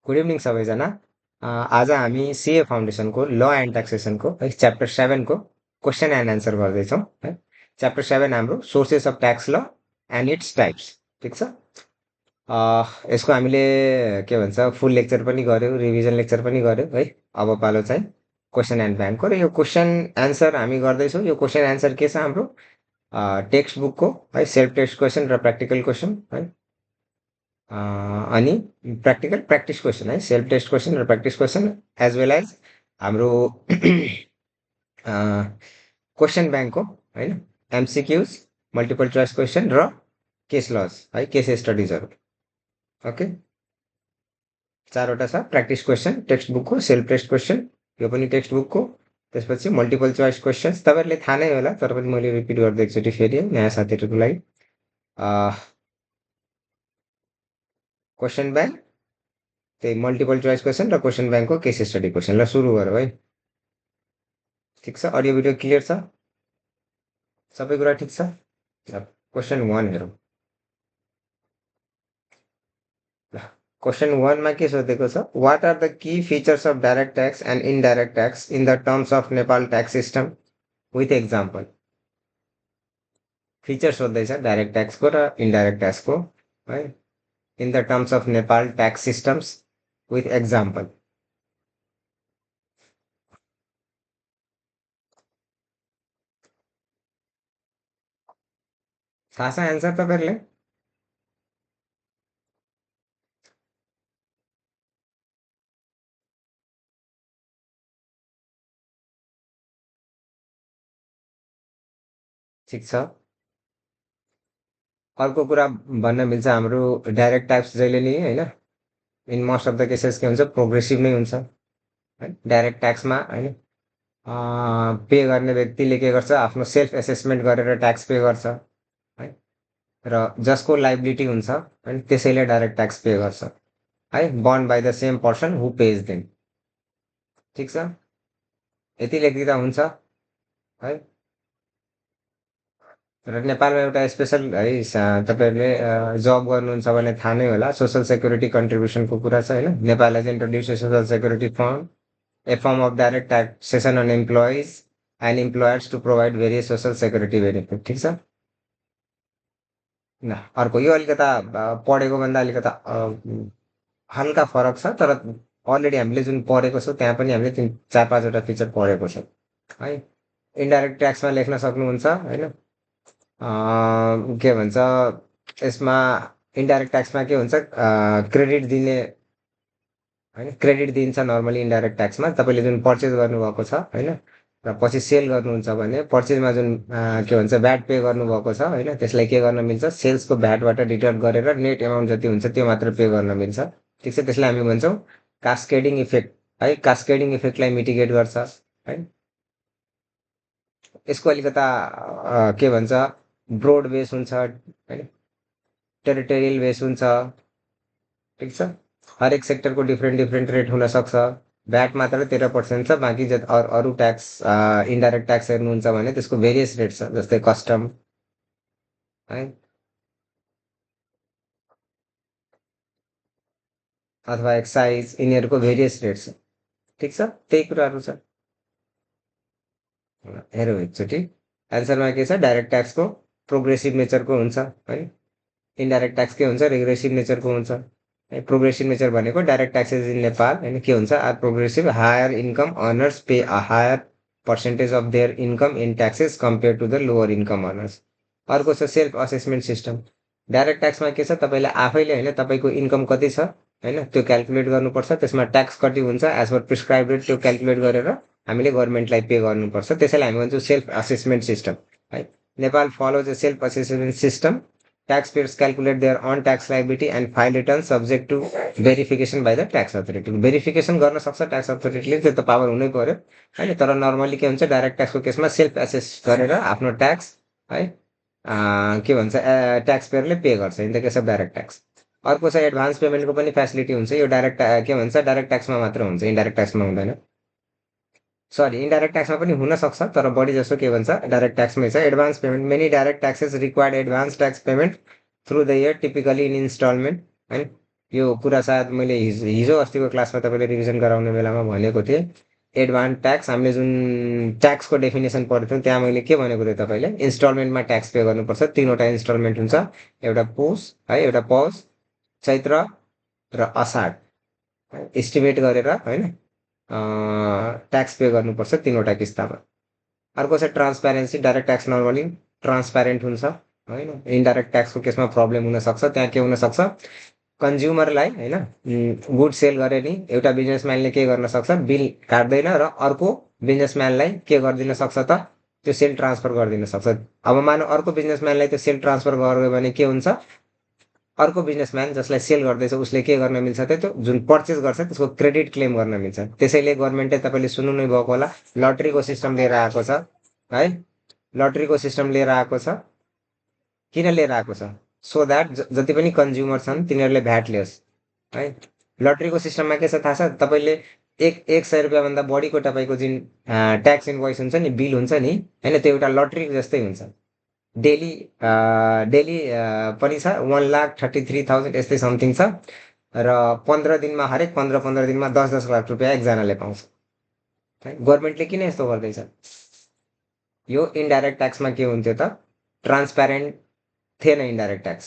Good evening सबैजना। आज हामी सिए फाउन्डेसनको ल एन्ड ट्याक्सेसनको है च्याप्टर 7 को क्वेसन एन्ड एन्सर गर्दैछौँ है। च्याप्टर 7 हाम्रो sources of tax law and its types. ठिक छ। यसको हामीले के भन्छ फुल लेक्चर पनि गऱ्यौँ, रिभिजन लेक्चर पनि गऱ्यौँ है। अब पालो चाहिँ क्वेसन एन्ड ब्याङ्कको र यो क्वेसन एन्सर हामी गर्दैछौँ। यो क्वेसन एन्सर के छ हाम्रो टेक्स्ट बुकको है, सेल्फ टेस्ट क्वेसन र प्र्याक्टिकल क्वेसन है। अनि प्र्याक्टिकल प्र्याक्टिस क्वेसन है, सेल्फ टेस्ट क्वेसन र practice question as well as हाम्रो क्वेसन ब्याङ्कको होइन एमसिक्युज, मल्टिपल चोइस क्वेसन र केस लज है, केस स्टडिजहरू। ओके, चारवटा छ। प्र्याक्टिस क्वेसन टेक्स्ट बुकको, सेल्फ टेस्ट क्वेसन यो पनि टेक्स्ट बुकको, त्यसपछि मल्टिपल चोइस क्वेसन्स तपाईँहरूले थाहा नै होला, तर पनि मैले रिपिट गर्दै एकचोटि फेरि नयाँ साथीहरूको लागि। क्वेसन ब्याङ्क, त्यही मल्टिपल चोइस क्वेसन र क्वेसन ब्याङ्कको केस स्टडी क्वेसन। ल सुरु गरौँ है। ठिक छ, अडियो भिडियो क्लियर छ, सबै कुरा ठिक छ। क्वेसन 1 हेरौँ। क्वेसन 1 मा के सोधेको छ, what are the key features of direct tax and indirect tax in the terms of Nepal tax system with example. Feature सोध्दैछ डाइरेक्ट ट्याक्सको र इनडाइरेक्ट ट्याक्सको है, in the terms of Nepal tax systems with example. थाहा छ एन्सर तपाईँहरूले? ठिक छ। अर्को कुरा भन्न मिल्छ, हाम्रो डाइरेक्ट ट्याक्स जहिले नि होइन in most of the cases के हुन्छ, प्रोग्रेसिभ नै हुन्छ है। डाइरेक्ट ट्याक्समा होइन पे गर्ने व्यक्तिले के गर्छ, आफ्नो सेल्फ एसेसमेन्ट गरेर ट्याक्स पे गर्छ है, र जसको लाइबिलिटी हुन्छ होइन त्यसैले डाइरेक्ट ट्याक्स पे गर्छ है, burn by the same person who page them. ठिक छ, यति लेखिदिँदा हुन्छ है। र नेपालमा एउटा स्पेसल है, तपाईँहरूले जब गर्नुहुन्छ भने थाहा नै होला, सोसल सेक्युरिटी कन्ट्रिब्युसनको कुरा छ होइन। Nepal has introduce social security fund, a form of direct taxation on employees and employers to provide various social security benefit। ठिक छ। ल अर्को, यो अलिकता पढेको भन्दा अलिकता हल्का फरक छ, तर अलरेडी हामीले जुन पढेको छौँ त्यहाँ पनि हामीले 4-5वटा फिचर पढेको छौँ है। इन्डाइरेक्ट ट्याक्समा लेख्न सक्नुहुन्छ होइन, के भन्छ यसमा इन्डाइरेक्ट ट्याक्समा के हुन्छ, क्रेडिट दिने होइन, क्रेडिट दिन्छ नर्मली इन्डाइरेक्ट ट्याक्समा। तपाईँले जुन पर्चेज गर्नुभएको छ होइन र पछि सेल गर्नुहुन्छ भने पर्चेजमा जुन के भन्छ भ्याट पे गर्नुभएको छ होइन, त्यसलाई के गर्न मिल्छ, सेल्सको भ्याटबाट डिडक्ट गरेर नेट एमाउन्ट जति हुन्छ त्यो मात्र पे गर्न मिल्छ। ठिक छ, त्यसलाई हामी भन्छौँ कास्केडिङ इफेक्ट है। कास्केडिङ इफेक्टलाई मिटिगेट गर्छ है। यसको अलिकता के भन्छ ब्रोड बेस हुन्छ होइन, टेरिटोरियल बेस हुन्छ। ठिक छ, हरेक सेक्टरको डिफ्रेन्ट रेट हुनसक्छ। भ्याट मात्र 13% छ, बाँकी अरू ट्याक्स इन्डाइरेक्ट ट्याक्स हेर्नुहुन्छ भने त्यसको भेरियस रेट छ, जस्तै कस्टम है अथवा एक्साइज, यिनीहरूको भेरियस रेट छ। ठिक छ, त्यही कुराहरू छ। हेरौँ एकचोटि एन्सरमा के छ, डाइरेक्ट ट्याक्सको प्रोग्रेसिभ नेचरको हुन्छ है, इन्डाइरेक्ट ट्याक्स के हुन्छ, रिग्रेसिभ नेचरको हुन्छ है। प्रोग्रेसिभ नेचर भनेको डाइरेक्ट ट्याक्सेस इन नेपाल होइन के हुन्छ, are progressive, higher income earners pay a higher percentage of their income in taxes compare to the lower income earners. अर्को छ सेल्फ असेसमेन्ट सिस्टम। डाइरेक्ट ट्याक्समा के छ, तपाईँले आफैले होइन तपाईँको इन्कम कति छ होइन त्यो क्यालकुलेट गर्नुपर्छ, त्यसमा ट्याक्स कति हुन्छ एज पर प्रिस्क्राइब रेट त्यो क्यालकुलेट गरेर हामीले गभर्मेन्टलाई पे गर्नुपर्छ। त्यसैलाई हामी भन्छौँ सेल्फ असेसमेन्ट सिस्टम है। Nepal follows A self assessment system. Taxpayers calculate their own tax liability and file returns subject to verification by the tax authority। Verification गर्न सक्छ ट्याक्स अथोरिटीले, त्यो त पावर हुनै पर्यो होइन। तर नर्मली के हुन्छ, डाइरेक्ट ट्याक्सको केसमा सेल्फ एसेस गरेर आफ्नो ट्याक्स है के भन्छ ट्याक्स पेयरले पे गर्छ in the case of direct tax. अर्को छ एडभान्स पेमेन्टको पनि फेसिलिटी हुन्छ। यो डाइरेक्ट के भन्छ डाइरेक्ट ट्याक्समा मात्र हुन्छ, इन्डाइरेक्ट ट्याक्समा हुँदैन। सरी, इन्डाइरेक्ट ट्याक्समा पनि हुनसक्छ, तर बढी जसो के भन्छ डाइरेक्ट ट्याक्समै छ। Advance payment, many direct taxes required advance tax payment through the year typically in instalment है। यो कुरा सायद मैले हिजो अस्तिको क्लासमा तपाईँले रिभिजन गराउने बेलामा भनेको थिएँ। एडभान्स ट्याक्स हामीले जुन ट्याक्सको डेफिनेसन पढेको थियौँ त्यहाँ मैले के भनेको थिएँ तपाईँले इन्स्टलमेन्टमा ट्याक्स पे गर्नुपर्छ। तिनवटा इन्स्टलमेन्ट हुन्छ, एउटा पुस है, एउटा पौष, चैत्र र असाढ एस्टिमेट गरेर होइन ट्याक्स पे गर्नुपर्छ तिनवटा किस्तामा। अर्को छ transparency. Direct tax normally transparent हुन्छ होइन। इन्डाइरेक्ट ट्याक्सको केसमा प्रब्लम हुनसक्छ। त्यहाँ के हुनसक्छ, कन्ज्युमरलाई होइन गुड सेल गरे नि एउटा बिजनेसम्यानले के गर्न सक्छ, बिल काट्दैन र अर्को बिजनेसम्यानलाई के गरिदिन सक्छ त, त्यो सेल ट्रान्सफर गरिदिन सक्छ। अब मानव अर्को बिजनेसम्यानलाई त्यो सेल ट्रान्सफर गर्यो भने के हुन्छ, अर्को बिजनेसम्यान जसलाई सेल गर्दैछ उसले के गर्न मिल्छ त, त्यो जुन पर्चेस गर्छ त्यसको क्रेडिट क्लेम गर्न मिल्छ। त्यसैले गभर्मेन्टले तपाईँले सुन्नु नै भएको होला लटरीको सिस्टम लिएर आएको छ है। लटरीको सिस्टम लिएर आएको छ। किन लिएर आएको छ, सो द्याट जति पनि कन्ज्युमर छन् तिनीहरूले भ्याट लियोस् है। लटरीको सिस्टममा के छ थाहा छ तपाईँले, एक सय रुपियाँभन्दा बढीको तपाईँको जुन ट्याक्स इन्भोइस हुन्छ नि, बिल हुन्छ नि होइन, त्यो एउटा लटरी जस्तै हुन्छ। डेली डेली पनि छ 1,33,000 यस्तै समथिङ छ र 15 दिनमा हरेक 15 दिनमा 10-10 लाख रुपियाँ एकजनाले पाउँछ है। गभर्मेन्टले किन यस्तो गर्दैछ, यो इन्डाइरेक्ट ट्याक्समा के हुन्थ्यो त, ट्रान्सप्यारेन्ट थिएन इन्डाइरेक्ट ट्याक्स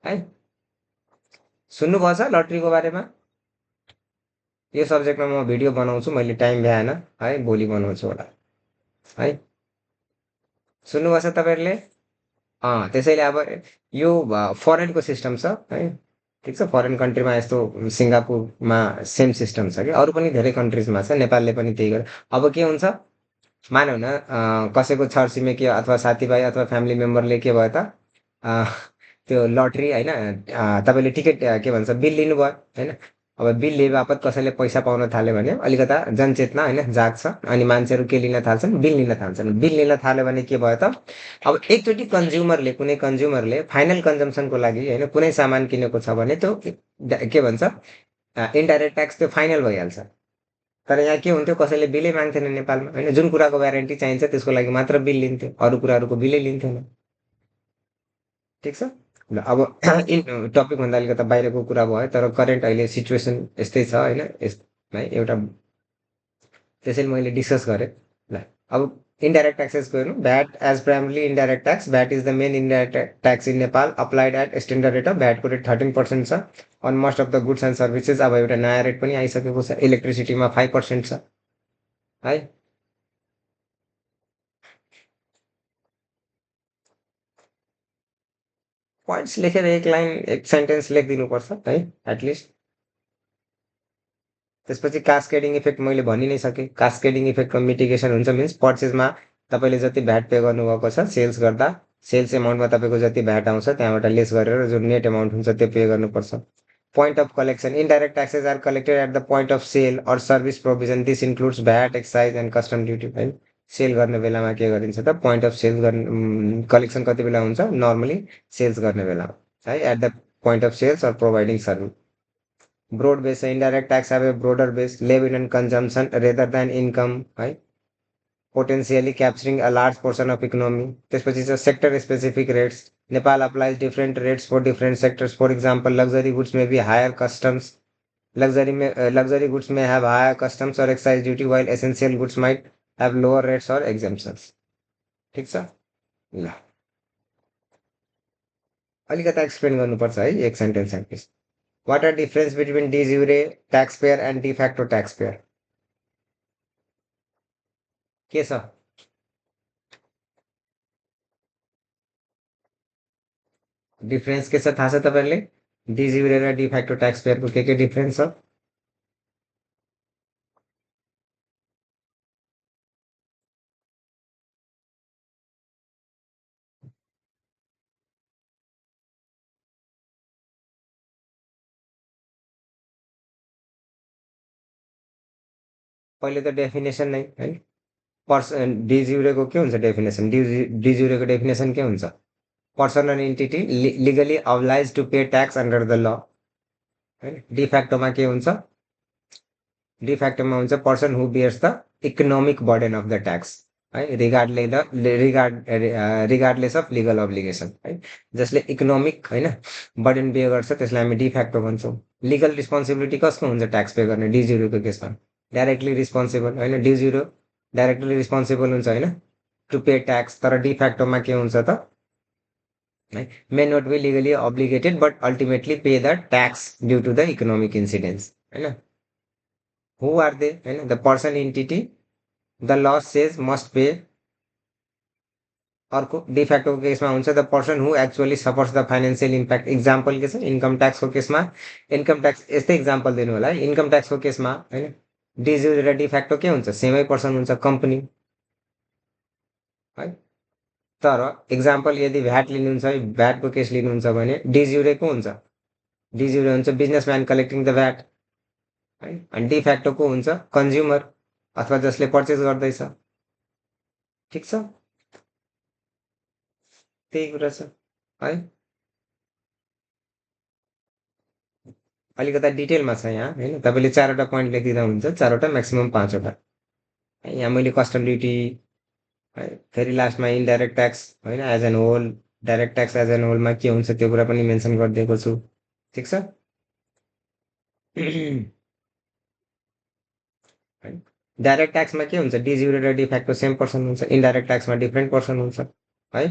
है। सुन्नुभएको छ लटरीको बारेमा? यो सब्जेक्टमा म भिडियो बनाउँछु, मैले टाइम भ्याएन है, भोलि बनाउँछु होला है। सुन्नुभएको छ तपाईँहरूले? त्यसैले अब यो फरेनको सिस्टम छ है, ठिक छ। फरेन कन्ट्रीमा यस्तो सिङ्गापुरमा सेम सिस्टम छ कि, अरू पनि धेरै कन्ट्रिजमा छ, नेपालले पनि त्यही गर्यो। अब के हुन्छ मानौ न कसैको छरछिमेकी अथवा साथीभाइ अथवा फ्यामिली मेम्बरले के भयो त, त्यो लटरी होइन तपाईँले टिकट के भन्छ बिल लिनुभयो होइन। अब बिल लिए बापत कसैले पैसा पाउन थाल्यो भने अलिकता जनचेतना होइन जाग्छ अनि मान्छेहरू के लिन थाल्छन्, बिल लिन थाल्छन्। बिल लिन थाल्यो भने के भयो त, अब एकचोटि कन्ज्युमरले कुनै कन्ज्युमरले फाइनल कन्जम्सनको लागि होइन कुनै सामान किनेको छ भने त्यो के भन्छ इन्डाइरेक्ट ट्याक्स त्यो फाइनल भइहाल्छ। तर यहाँ के हुन्थ्यो, कसैले बिलै माग्थेन नेपालमा होइन, जुन कुराको वारेन्टी चाहिन्छ त्यसको लागि मात्र बिल लिन्थ्यो, अरू कुराहरूको बिलै लिन्थेन। ठिक छ ल। अब इन टपिकभन्दा अलिकता बाहिरको कुरा भयो, तर करेन्ट अहिले सिचुएसन यस्तै छ होइन है एउटा, त्यसैले मैले डिस्कस गरेँ ल। अब इन्डाइरेक्ट ट्याक्सेस गयौँ। VAT as primarily indirect tax, VAT is the main indirect tax in Nepal, applied at standard rate of भ्याटको रेट 13% छ on most of the goods and services. अब एउटा नयाँ रेट पनि आइसकेको छ, इलेक्ट्रिसिटीमा 5% छ है। पोइन्ट्स लेखेर एक लाइन एक सेन्टेन्स लेखिदिनुपर्छ है एटलिस्ट। त्यसपछि कास्केडिङ इफेक्ट मैले भनि नै सकेँ। कास्केडिङ इफेक्टको मिटिगेसन हुन्छ मिन्स पर्चेजमा तपाईँले जति भ्याट पे गर्नुभएको छ सेल्स गर्दा, सेल्स एमाउन्टमा तपाईँको जति भ्याट आउँछ त्यहाँबाट लेस गरेर जुन नेट एमाउन्ट हुन्छ त्यो पे गर्नुपर्छ। Point of collection, indirect taxes are collected at the point of sale or service provision, this includes VAT, excise and custom duty है। सेल गर्ने बेलामा के गरिन्छ त, पोइन्ट अफ सेल गर्ने कलेक्सन कति बेला हुन्छ, नर्मली सेल्स गर्ने बेलामा है, at the point of sales or providing service. Broad base, indirect tax have a broader base levied on consumption rather than income है, potentially capturing a large portion of economy। त्यसपछि छ sector specific rates, Nepal applies different rates for different sectors, for example luxury goods may be higher customs, luxury goods may have higher customs or excise duty while essential goods might have lower rates or exemptions। ठिक छ ल, अलिकता explain गर्नुपर्छ है एक sentence at least. What are difference between de jure taxpayer and de facto taxpayer? के छ difference, के छ थाहा छ तपाईँहरूले? de jure र de facto taxpayer को के डिफरेन्स छ? पहिले त डेफिनेसन नै है, de jure को के हुन्छ डेफिनेसन, de jure को डेफिनेसन के हुन्छ, person and entity legally oblige to pay tax under the law है। de facto मा के हुन्छ, de facto मा हुन्छ person who bears the economic burden of the tax है रिगार्डलेस अफ लिगल अब्लिगेसन है। जसले इकोनोमिक होइन बर्डन पे गर्छ त्यसलाई हामी डिफ्याक्टो भन्छौँ। लिगल रिस्पोन्सिबिलिटी कसको हुन्छ ट्याक्स पे गर्ने डिज्युरोको केसमा डाइरेक्टली रिस्पोन्सिबल होइन डिज्युरो डाइरेक्टली रिस्पोन्सिबल हुन्छ होइन टु पे ट्याक्स तर डिफ्याक्टोमा के हुन्छ त है may not be legally obligated but ultimately pay the tax due to the economic incidence होइन हु आर दे होइन the person entity the law says must pay अर्को डिफ्याक्टोको केसमा हुन्छ the person who actually suffers the financial impact example के छ income ट्याक्सको केसमा income tax यस्तै इक्जाम्पल दिनु होला है इन्कम ट्याक्सको केसमा होइन डिज्युरे र डिफ्याक्टो के हुन्छ सेमै पर्सन हुन्छ कम्पनी है तर इक्जाम्पल यदि भ्याट लिनुहुन्छ है भ्याटको केस लिनुहुन्छ भने डिज्युरे को हुन्छ डिज्युरे हुन्छ बिजनेसम्यान कलेक्टिङ द भ्याट है अनि डिफ्याक्टो को हुन्छ कन्ज्युमर अथवा जसले पर्चेस गर्दैछ ठिक छ त्यही कुरा छ है अलिकता डिटेलमा छ यहाँ होइन तपाईँले चारवटा पोइन्ट लेखिदिँदा हुन्छ चारवटा म्याक्सिमम् पाँचवटा है यहाँ मैले कस्टम ड्युटी है फेरि लास्टमा इन्डाइरेक्ट ट्याक्स होइन as an whole direct tax as an होलमा के हुन्छ त्यो कुरा पनि मेन्सन गरिदिएको छु ठिक छ है डाइरेक्ट ट्याक्समा के हुन्छ डिज्युरे र डिफ्याक्टो सेम पर्सन हुन्छ इन्डाइरेक्ट ट्याक्समा डिफ्रेन्ट पर्सन हुन्छ है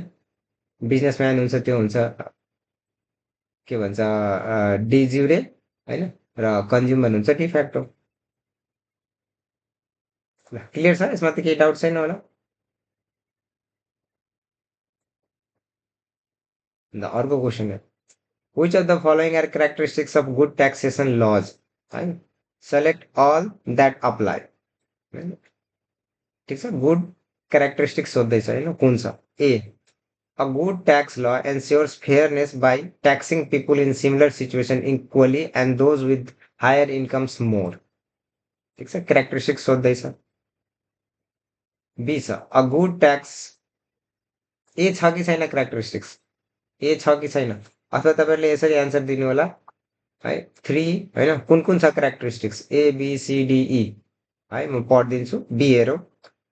बिजनेसम्यान हुन्छ त्यो हुन्छ के भन्छ डिज्युरे होइन र कन्ज्युमर हुन्छ डिफ्याक्टो ल क्लियर छ यसमा त केही डाउट छैन होला ल अर्को question which of the following are characteristics of good taxation laws है सेलेक्ट अल द्याट अप्लाई होइन ठिक छ गुड क्यारेक्टरिस्टिक्स सोध्दैछ होइन कुन छ ए a good tax law ensures fairness by taxing people in similar situation equally and those with higher incomes more ठिक छ characteristics सोध्दैछ be छ अ गुड ट्याक्स ए छ कि छैन क्यारेक्टरिस्टिक्स ए छ कि छैन अथवा तपाईँहरूले यसरी एन्सर दिनु होला है थ्री होइन कुन कुन छ क्यारेक्टरिस्टिक्स एबिसिडिई है म पढिदिन्छु बी हेरौँ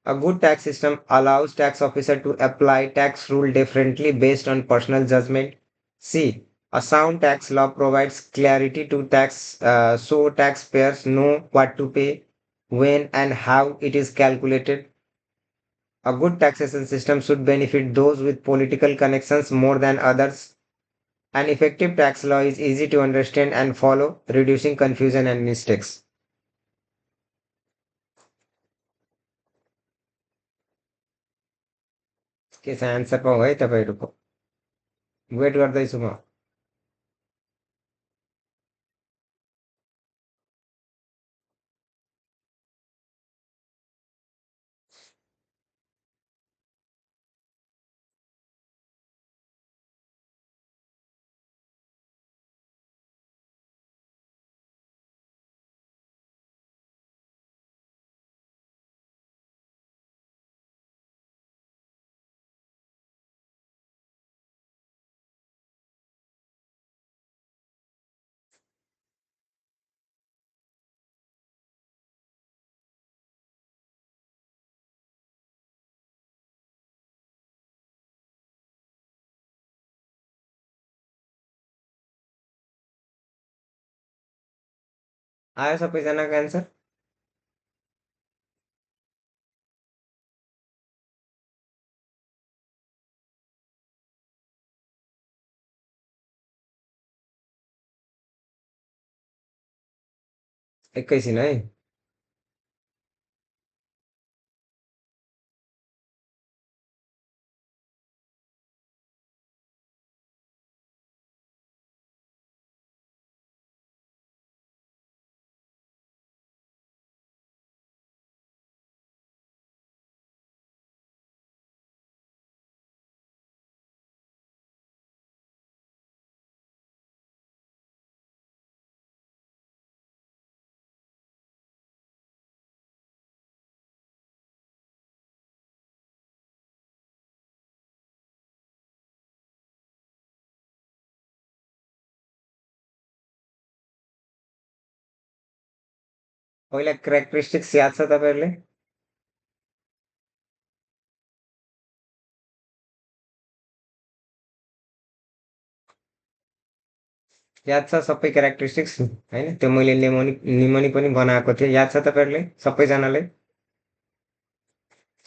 A good tax system allows tax officer to apply tax rule differently based on personal judgment. C. A sound tax law provides clarity to tax so taxpayers know what to pay, when and how it is calculated. A good taxation system should benefit those with political connections more than others. An effective tax law is easy to understand and follow, reducing confusion and mistakes. के छ answer पाउँ है तपाईँहरूको weight गर्दैछु म आयो सबैजनाको answer एकैछिन है पहिला क्यारेक्टरिस्टिक्स याद छ तपाईँहरूले याद छ सबै क्यारेक्टरिस्टिक्स होइन? त्यो मैले निमोनिक पनि बनाएको थिएँ, याद छ तपाईँहरूलाई सबैजनालाई?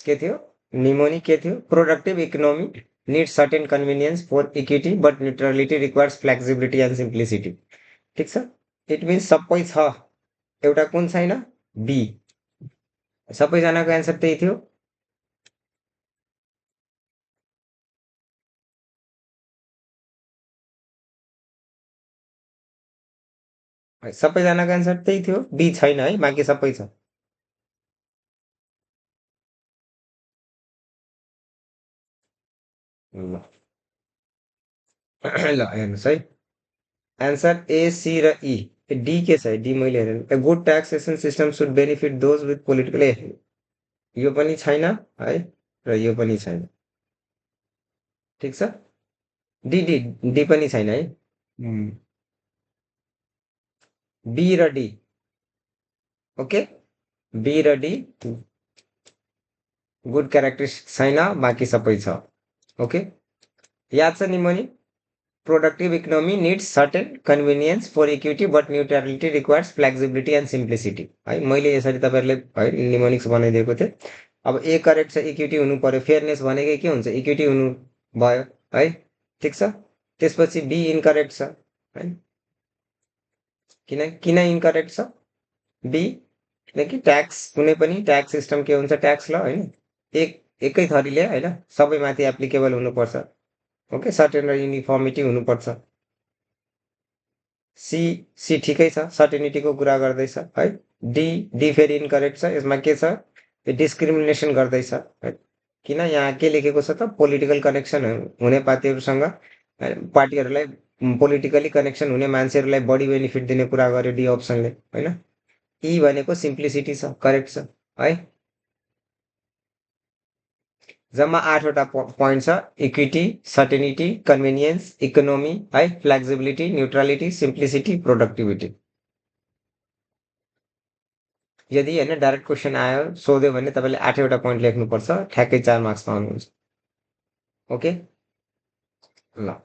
के थियो? निमोनिक के थियो? Productive economy needs certain convenience for equity but neutrality requires flexibility and simplicity. ठिक छ? इट मिन्स सबै छ, एउटा कुन छैन? बी। सबैजनाको एन्सर त्यही थियो? सबैजनाको एन्सर त्यही थियो? बी छैन है, बाँकी सबै छ। ल ल हेर्नुहोस् है, एन्सर ए, सी र ई। डी के छ? डी मैले हेरेँ। A good taxation system should benefit those with political. यो पनि छैन है, र यो पनि छैन। ठिक छ? डी डी डी पनि छैन है। बी र डी। ओके, बी र डी गुड क्यारेक्टरिस्टिक्स छैन, बाँकी सबै छ। ओके, याद छ mnemonic? Productive economy needs certain convenience for equity but neutrality requires flexibility and simplicity है। मैले यसरी तपाईँहरूले है निमोनिक्स बनाइदिएको थिएँ। अब ए करेक्ट छ, इक्विटी हुनु पर्यो। फेयरनेस भनेकै के हुन्छ? इक्विटी हुनु भयो है। ठिक छ? त्यसपछि बी इन्करेक्ट छ है। किन इन्करेक्ट छ बी? किनकि ट्याक्स, कुनै पनि ट्याक्स सिस्टम के हुन्छ? ट्याक्स ल होइन, एकै थरीले होइन, सबैमाथि एप्लिकेबल हुनुपर्छ। ओके, सर्टेन र युनिफर्मिटी हुनुपर्छ। सी सी ठिकै छ, सर्टेनिटीको कुरा गर्दैछ है। डी डी फेरि इन्करेक्ट छ। यसमा के छ? डिस्क्रिमिनेसन गर्दैछ है। किन? यहाँ के लेखेको छ त? पोलिटिकल कनेक्सन हुने पार्टीहरूसँग पार्टीहरूलाई पोलिटिकली कनेक्सन हुने मान्छेहरूलाई बढी बेनिफिट दिने कुरा गर्यो डी अप्सनले होइन। ई भनेको सिम्प्लिसिटी छ, करेक्ट छ है। जम्मा 8वटा पोइन्ट छ। इक्विटी, सर्टेनिटी, कन्भिनियन्स, इकोनोमी है, फ्लेक्सिबिलिटी, न्युट्रलिटी, सिम्प्लिसिटी, प्रोडक्टिभिटी। यदि होइन डाइरेक्ट क्वेसन आयो सोध्यो भने तपाईँले 8वटा पोइन्ट लेख्नुपर्छ, ठ्याक्कै 4 मार्क्स पाउनुहुन्छ। ओके, ल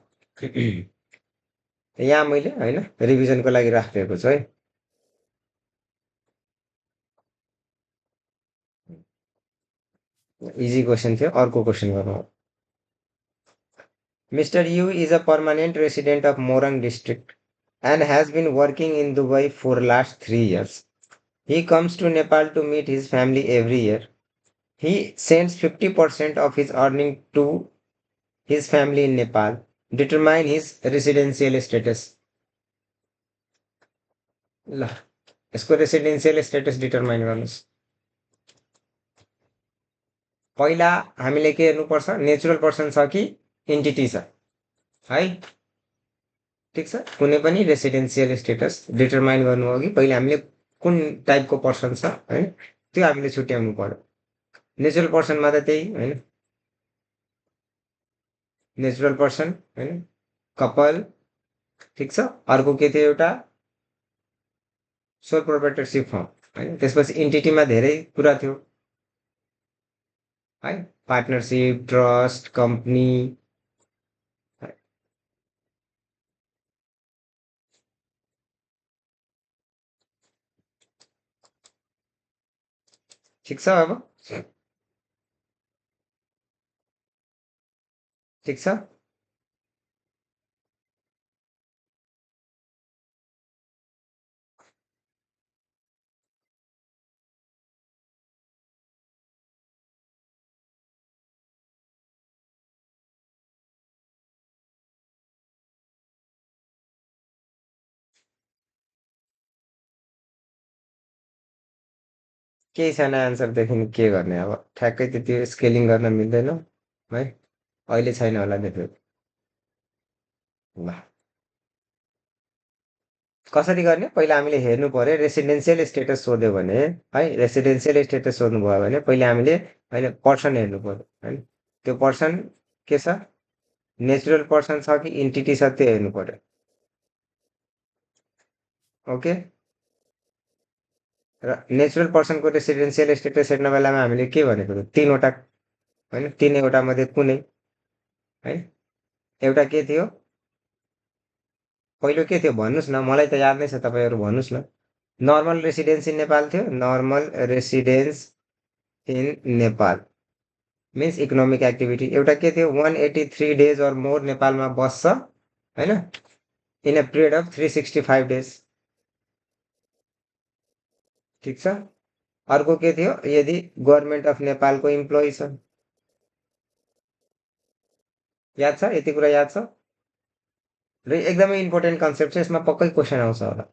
यहाँ मैले होइन रिभिजनको लागि राखिदिएको छु है। इजी क्वेसन थियो, अर्को क्वेसन गरौँ। Mr. Yu is a permanent resident of Morang district and has been working in Dubai for last 3 years. He comes to Nepal to meet his family every year. He sends 50% of his earning to his family in Nepal. Determine his residential status. ल यसको residential status determine गर्नुहोस्। पहिला हामीले के हेर्नुपर्छ? Natural person छ कि entity छ है। ठिक छ? कुनै पनि रेसिडेन्सियल स्टेटस डिटरमाइन गर्नु अघि पहिले हामीले कुन टाइपको पर्सन छ होइन त्यो हामीले छुट्याउनु पर्यो। नेचुरल पर्सनमा त त्यही होइन, नेचुरल पर्सन होइन, कपाल। ठिक छ? अर्को के थियो? एउटा सोल प्रोप्राइटरसिप फर्म होइन। त्यसपछि एन्टिटीमा धेरै कुरा थियो है, पार्टनरसिप, ट्रस्ट, कम्पनी। ठिक छ? अब ठिक छ? केही छैन एन्सरदेखि के गर्ने? अब ठ्याक्कै त्यति स्केलिङ गर्न मिल्दैन है, अहिले छैन होला त्यो। ल कसरी गर्ने? पहिला हामीले हेर्नु पर्यो। रेसिडेन्सियल स्टेटस सोध्यो भने है, रेसिडेन्सियल स्टेटस सोध्नुभयो भने पहिले हामीले होइन पर्सन हेर्नु पर्यो होइन। त्यो पर्सन के छ? नेचुरल पर्सन छ कि इन्टिटी छ त्यो हेर्नु पर्यो। ओके, र नेचुरल पर्सनको रेसिडेन्सियल स्टेटस हेर्ने बेलामा हामीले के भनेको थियो? 3वटा होइन, 3वटा मध्ये कुनै है। एउटा के थियो? पहिलो के थियो भन्नुहोस् न, मलाई त याद नै छ, तपाईँहरू भन्नुहोस् न। नर्मल रेसिडेन्स इन नेपाल थियो, normal residence in Nepal means economic activity. एउटा के थियो, 183 डेज अर मोर नेपालमा बस्छ होइन, in a period of 365 days. ठिक छ। अर्को के थियो, यदि गभर्मेन्ट अफ नेपालको इम्प्लोइ छ। याद छ, यति कुरा याद छ। र एकदमै इम्पोर्टेन्ट कन्सेप्ट छ, यसमा पक्कै क्वेसन आउँछ होला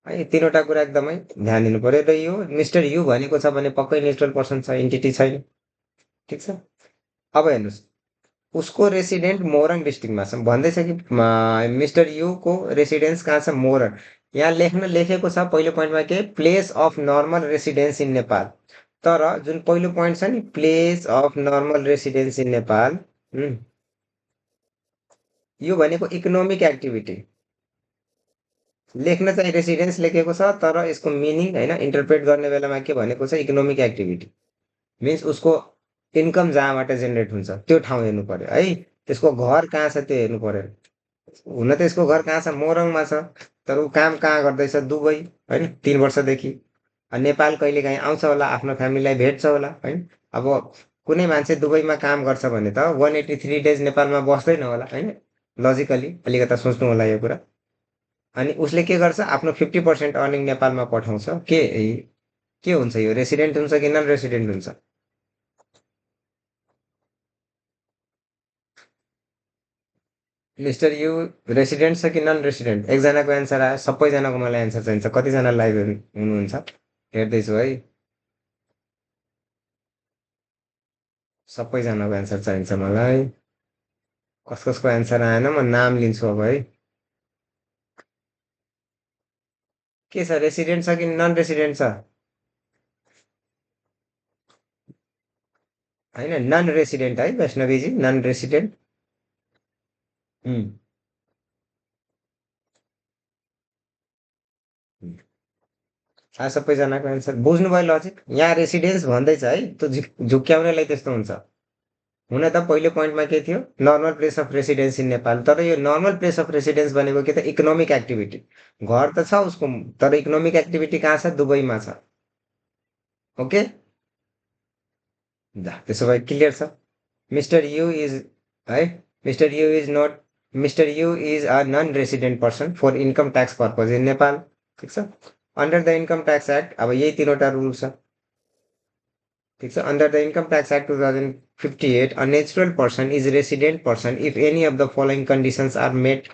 है। तिनवटा कुरा एकदमै ध्यान दिनु पर्यो। र यो मिस्टर यु भनेको छ भने पक्कै नेचुरल पर्सन छ, इन्टिटी छैन। ठिक छ। अब हेर्नुहोस्, उसको रेसिडेन्ट मोरङ डिस्ट्रिक्टमा छ भन्दैछ कि मिस्टर युको रेसिडेन्स कहाँ छ, मोरङ। यहाँ लेखेको छ पहिलो पोइन्टमा के, place of normal residence in Nepal. तर जुन पहिलो पोइन्ट छ नि, place of normal residence in Nepal, यो भनेको इकोनोमिक एक्टिभिटी। लेख्न चाहिँ रेसिडेन्स लेखेको छ, तर यसको मिनिङ होइन, इन्टरप्रेट गर्ने बेलामा के भनेको छ, इकोनोमिक एक्टिभिटी मिन्स उसको इन्कम जहाँबाट जेनेरेट हुन्छ त्यो ठाउँ हेर्नु पर्यो है। त्यसको घर कहाँ छ त्यो हेर्नु पर्यो। हुन त यसको घर कहाँ छ, मोरङमा छ, तर ऊ काम कहाँ गर्दैछ, दुबई होइन, 3 वर्षदेखि। नेपाल कहिले काहीँ आउँछ होला, आफ्नो फ्यामिलीलाई भेट्छ होला होइन। अब कुनै मान्छे दुबईमा काम गर्छ भने त 183 डेज नेपालमा बस्दैन होला होइन, लजिकली अलिकता सोच्नु होला यो कुरा। अनि उसले के गर्छ, आफ्नो 50% अर्निङ नेपालमा पठाउँछ। के हुन्छ यो, रेसिडेन्ट हुन्छ कि नन रेसिडेन्ट हुन्छ। मिस्टर यु रेसिडेन्ट छ कि नन रेसिडेन्ट, एकजनाको एन्सर आयो, सबैजनाको मलाई एन्सर चाहिन्छ। कतिजना लाइभ हुनुहुन्छ हेर्दैछु है, सबैजनाको एन्सर चाहिन्छ मलाई। कस कसको एन्सर आएन म नाम लिन्छु अब है। के छ, रेसिडेन्ट छ कि नन रेसिडेन्ट छ, होइन नन रेसिडेन्ट है वैष्णवीजी, नन रेसिडेन्ट। सबैजनाको एन्सर बुझ्नुभयो लजिक। यहाँ रेसिडेन्स भन्दैछ है, त्यो झुक्क्याउनेलाई त्यस्तो हुन्छ। हुन त पहिलो पोइन्टमा के थियो, normal place of residence in Nepal, तर यो नर्मल प्लेस अफ रेसिडेन्स भनेको के त, इकोनोमिक एक्टिभिटी। घर त छ उसको, तर इकोनोमिक एक्टिभिटी कहाँ छ, दुबईमा छ। ओके, त्यसो भए क्लियर छ। मिस्टर यु इज है, mister U is not, mister U is a non resident person for income tax purpose in Nepal. ठिक छ। Under the income tax act, अब यही तिनवटा रुल छ। ठिक छ। Under the income tax act 2058, a natural person is resident person if any of the following conditions are met.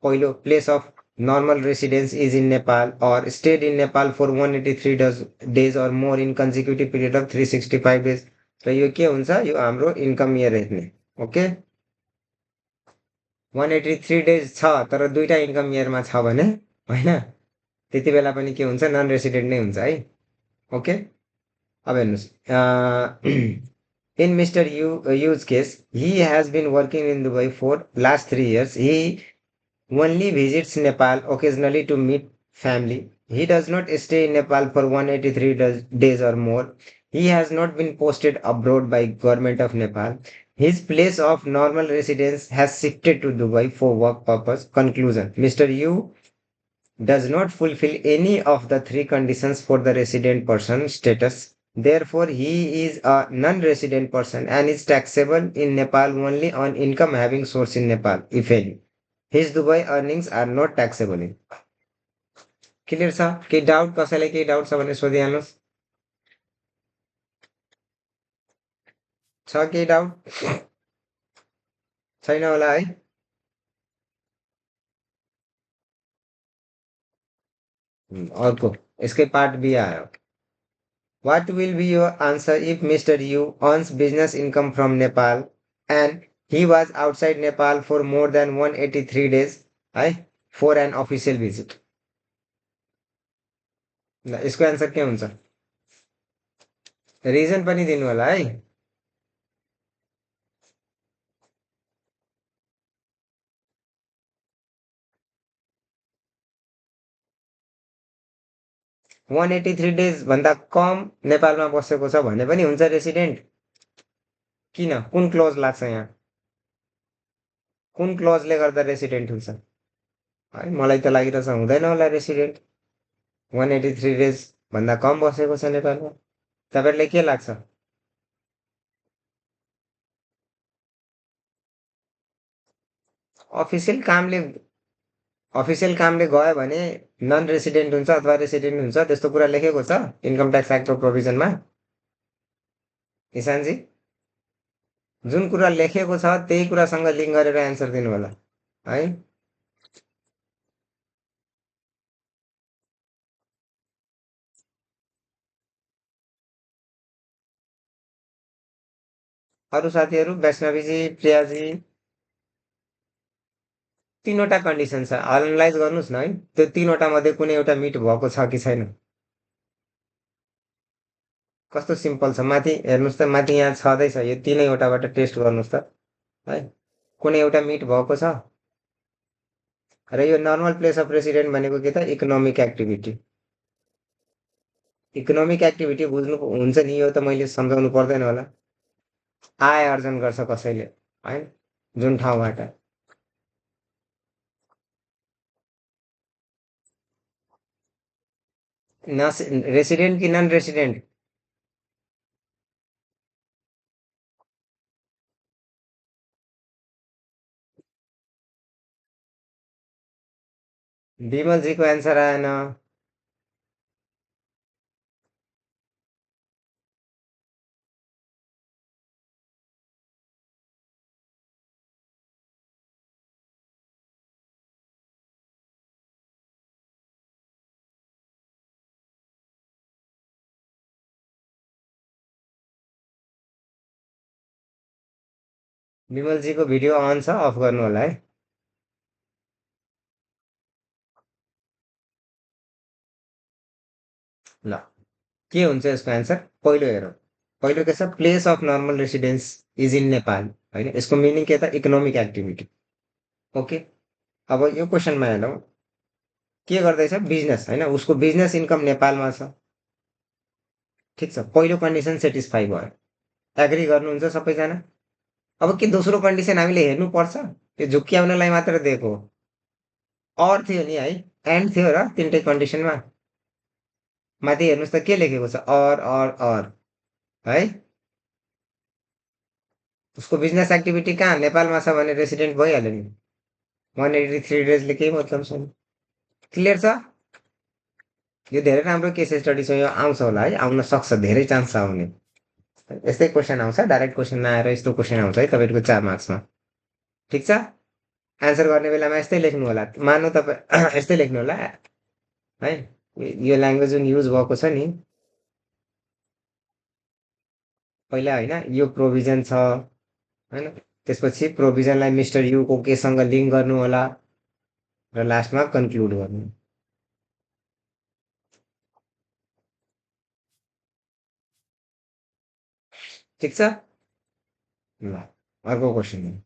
पहिलो, place of normal residence is in Nepal or stayed in Nepal for 183 days or more in consecutive period of 365 days। र यो के हुन्छ, यो हाम्रो income year हेर्ने। Okay, 183 days छ तर दुईटा इन्कम इयरमा छ भने होइन, त्यति बेला पनि के हुन्छ, नन रेसिडेन्ट नै हुन्छ है। ओके, अब हेर्नुहोस्, in Mr. Yu's case, he has been working in Dubai for last 3 years. He only visits Nepal occasionally to meet family. He does not stay in Nepal for 183 days or more. He has not been posted abroad by government of Nepal. His place of normal residence has shifted to Dubai for work purpose. Conclusion: Mr. Yu does not fulfill any of the three conditions for the resident person status. Therefore, he is a non-resident person and is taxable in Nepal only on income having source in Nepal, if any. His Dubai earnings are not taxable in. Clear छ? केही doubt, कसैलाई केही doubt छ भने सोधिहाल्नुहोस्। छ केही doubt? छैन होला है। अर्को यसकै पार्ट बी आयो। What will be your answer if Mr. Yu earns business income from Nepal and he was outside Nepal for more than 183 days है for an official visit? ल यसको एन्सर के हुन्छ, रिजन पनि दिनु होला है। वान 183 डेज भन्दा कम नेपालमा बसेको छ भने पनि हुन्छ रेसिडेन्ट। किन, कुन क्लोज लाग्छ यहाँ, कुन क्लोजले गर्दा रेसिडेन्ट हुन्छ? है मलाई त लागिरहेछ हुँदैन होला रेसिडेन्ट 183 डेज भन्दा कम बसेको छ नेपालमा। तपाईँहरूलाई के लाग्छ? अफिसियल कामले अफिसियल कामले गयो भने नन रेसिडेन्ट हुन्छ अथवा रेसिडेन्ट हुन्छ त्यस्तो कुरा लेखेको छ इन्कम ट्याक्स एक्टको प्रोभिजनमा? इसानजी, जुन कुरा लेखेको छ त्यही कुरासँग लिङ्क गरेर एन्सर दिनु होला है। अरू साथीहरू वैष्णवीजी, प्रियाजी, तिनवटा कन्डिसन छ, एनालाइज गर्नुहोस् न है त्यो तिनवटा मध्ये कुनै एउटा मिट भएको छ कि छैन। कस्तो सिम्पल छ, माथि हेर्नुहोस् त, माथि यहाँ छँदैछ, यो तिनैवटाबाट टेस्ट गर्नुहोस् त है कुनै एउटा मिट भएको छ। र यो नर्मल प्लेस अफ रेसिडेन्ट भनेको के त, इकोनोमिक एक्टिभिटी। इकोनोमिक एक्टिभिटी बुझ्नु हुन्छ नि, यो त मैले सम्झाउनु पर्दैन होला। आय आर्जन गर्छ कसैले है जुन ठाउँबाट। रेसिडेन्ट कि नन रेसिडेन्ट? विमलजीको एन्सर आएन। विमलजीको भिडियो अन छ, अफ गर्नु होला है। ल, के हुन्छ यसको एन्सर पहिलो हेरौँ। पहिलो के छ, place of normal residence is in Nepal होइन, यसको मिनिङ के त, इकोनोमिक एक्टिभिटी। ओके, अब यो क्वेसनमा हेरौँ, के गर्दैछ, बिजनेस होइन, उसको बिजनेस इन्कम नेपालमा छ। ठिक छ, पहिलो कन्डिसन सेटिस्फाई भयो। एग्री गर्नुहुन्छ सबैजना? अब के दोस्रो कन्डिसन हामीले हेर्नुपर्छ? त्यो झुक्क्याउनलाई मात्र दिएको हो। अर थियो नि है, एन्ड थियो र तिनटै कन्डिसनमा। माथि हेर्नुहोस् त के लेखेको छ, अर है। उसको बिजनेस एक्टिभिटी कहाँ, नेपालमा छ भने रेसिडेन्ट भइहाल्यो नि। 183 डेजले केही मतलब छैन। क्लियर छ? यो धेरै राम्रो केस स्टडी छ, यो आउँछ होला है, आउन सक्छ, धेरै चान्स छ आउने। यस्तै क्वेसन आउँछ, डाइरेक्ट क्वेसन नआएर यस्तो क्वेसन आउँछ है तपाईँको 4 मार्क्समा। ठिक छ, एन्सर गर्ने बेलामा यस्तै लेख्नु होला, मान्नु तपाईँ यस्तै लेख्नु होला है। यो ल्याङ्ग्वेज जुन युज भएको छ नि पहिला होइन, यो प्रोभिजन छ होइन, त्यसपछि प्रोभिजनलाई मिस्टर युको केसँग लिङ्क गर्नु होला र लास्टमा कन्क्लुड गर्नु। ठिक छ, ल अर्को question.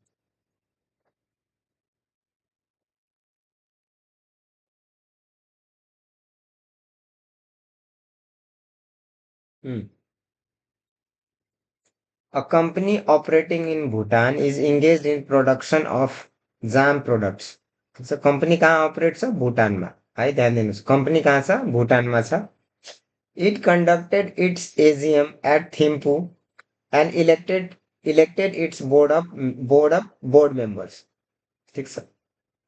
A company operating in Bhutan is engaged in production of jam products. So company कहाँ अपरेट छ, भुटानमा है, ध्यान दिनुहोस्, कम्पनी कहाँ छ, भुटानमा छ। It conducted its AGM at Thimphu and elected its board members. ठिक छ,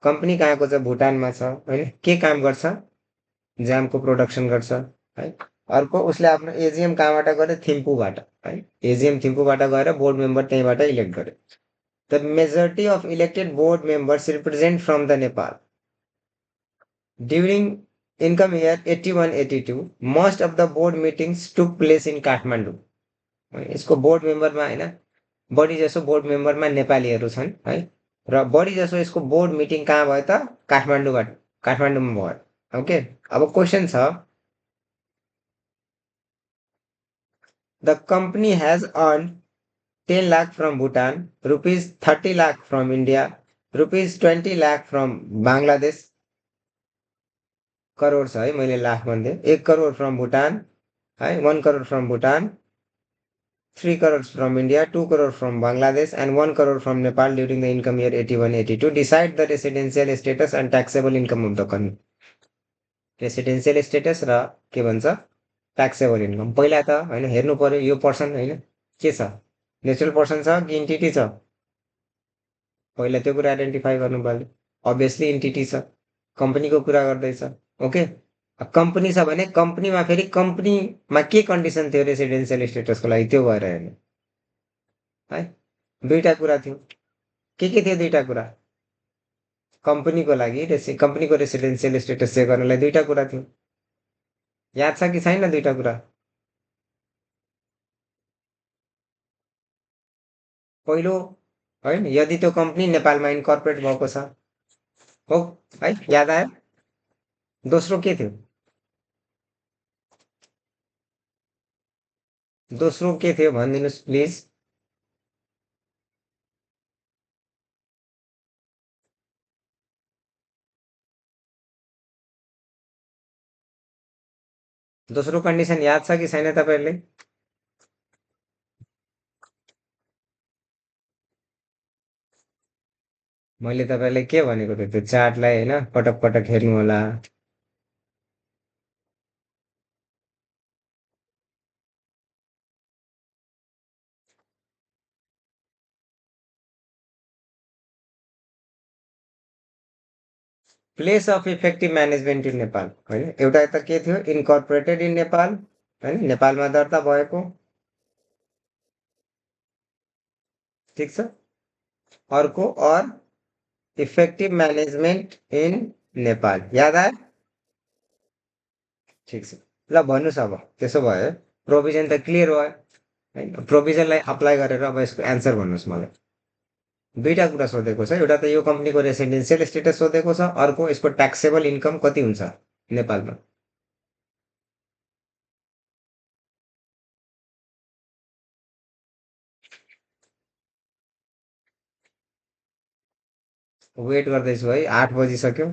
कम्पनी कहाँको छ, भुटानमा छ होइन, के काम गर्छ, जामको प्रोडक्सन गर्छ है। अर्को उसले आफ्नो एजिएम कहाँबाट गर्यो, थिम्पूबाट है, एजिएम थिम्पूबाट गएर बोर्ड मेम्बर त्यहीँबाट इलेक्ट गर्यो। The majority of elected board members represent from the Nepal during income year 81-82 most of the board meetings took place in Kathmandu. यसको बोर्ड मेम्बरमा होइन, बढी जसो बोर्ड मेम्बरमा नेपालीहरू छन् है, र बढी जसो यसको बोर्ड मिटिङ कहाँ भयो त, काठमाडौँमा भयो। ओके, अब क्वेसन छ, the company has earned 10 lakh from Bhutan, rupees 30 lakh from India, rupees 20 lakh from Bangladesh। Crore छ है, मैले लाख भन्दै, 1 करोड फ्रम भुटान है, 1 crore from Bhutan, 3 crores from India, 2 crore from Bangladesh, and 1 crore from Nepal during the income year 81-82. Decide the residential status and taxable income of the country. Residential status र के भन्छ taxable income पहिला त होइन हेर्नु पर्यो यो पर्सन होइन के छ नेचुरल पर्सन छ कि इन्टिटी छ पहिला त्यो कुरा आइडेन्टिफाई गर्नु पर्यो अभियसली इन्टिटी छ कम्पनीको कुरा गर्दैछ ओके कम्पनी छ भने कम्पनीमा फेरि कम्पनीमा के कन्डिसन थियो रेसिडेन्सियल स्टेटसको लागि त्यो भएर हेर्नु है दुईटा कुरा थियो के थियो दुईटा कुरा कम्पनीको लागि कम्पनीको रेसिडेन्सियल स्टेटस चेक गर्नलाई दुईटा कुरा थियो याद छ कि छैन दुईटा कुरा पहिलो होइन यदि त्यो कम्पनी नेपालमा इन्कर्पोरेट भएको छ हो है याद आयो दोस्रो के थियो दोस्रो के थियो भनिदिनुहोस् प्लिज दोस्रो कन्डिसन याद छ कि छैन तपाईँहरूले मैले तपाईँलाई के भनेको थिएँ त्यो चार्टलाई होइन पटक पटक हेर्नु होला place of effective management in Nepal होइन एउटा त के थियो इन्कर्पोरेटेड इन नेपाल होइन नेपालमा दर्ता भएको ठिक छ अर्को और इफेक्टिभ म्यानेजमेन्ट इन नेपाल याद आयो ठिक छ ल भन्नुहोस् अब त्यसो भए प्रोभिजन त क्लियर भयो होइन प्रोभिजनलाई अप्लाई गरेर अब यसको एन्सर भन्नुहोस् मलाई दुईटा कुरा सोधेको छ एउटा त यो कम्पनीको रेसिडेन्सियल स्टेटस सोधेको छ अर्को यसको ट्याक्सेबल इन्कम कति हुन्छ नेपालमा वेट गर्दैछु है 8 बजिसक्यो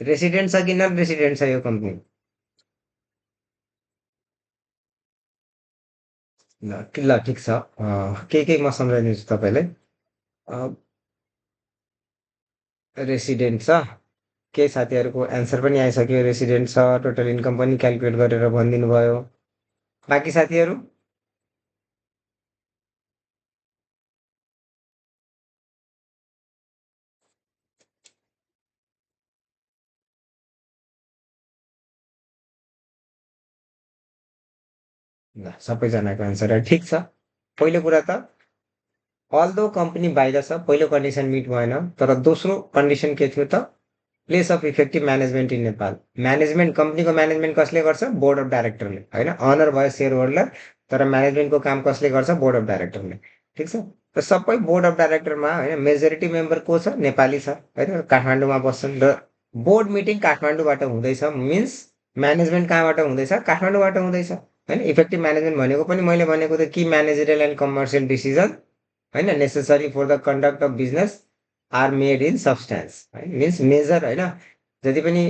रेसिडेन्ट छ कि नन रेसिडेन्ट छ यो कम्पनी ल ठिक छ के म सम्झाइदिन्छु तपाईँलाई रेसिडेन्ट छ केही साथीहरूको एन्सर पनि आइसक्यो रेसिडेन्ट छ टोटल इन्कम पनि क्यालकुलेट गरेर भनिदिनु भयो बाँकी साथीहरू ल सबैजनाको एन्सर ठिक छ पहिलो कुरा त अल्दो कम्पनी बाहिर छ पहिलो कन्डिसन मिट भएन तर दोस्रो कन्डिसन के थियो त place of effective management in Nepal management कम्पनीको म्यानेजमेन्ट कसले गर्छ बोर्ड अफ डाइरेक्टरले होइन अनर भयो सेयर होल्डर तर म्यानेजमेन्टको काम कसले गर्छ बोर्ड अफ डाइरेक्टरले ठिक छ र सबै बोर्ड अफ डाइरेक्टरमा होइन मेजोरिटी मेम्बर को छ नेपाली छ होइन काठमाडौँमा बस्छन् र बोर्ड मिटिङ काठमाडौँबाट हुँदैछ मिन्स म्यानेजमेन्ट कहाँबाट हुँदैछ काठमाडौँबाट हुँदैछ होइन इफेक्टिभ म्यानेजमेन्ट भनेको पनि मैले भनेको त कि म्यानेजरियल एन्ड कमर्सियल डिसिजन होइन necessary for the conduct of business are made in substance है मिन्स मेजर होइन जति पनि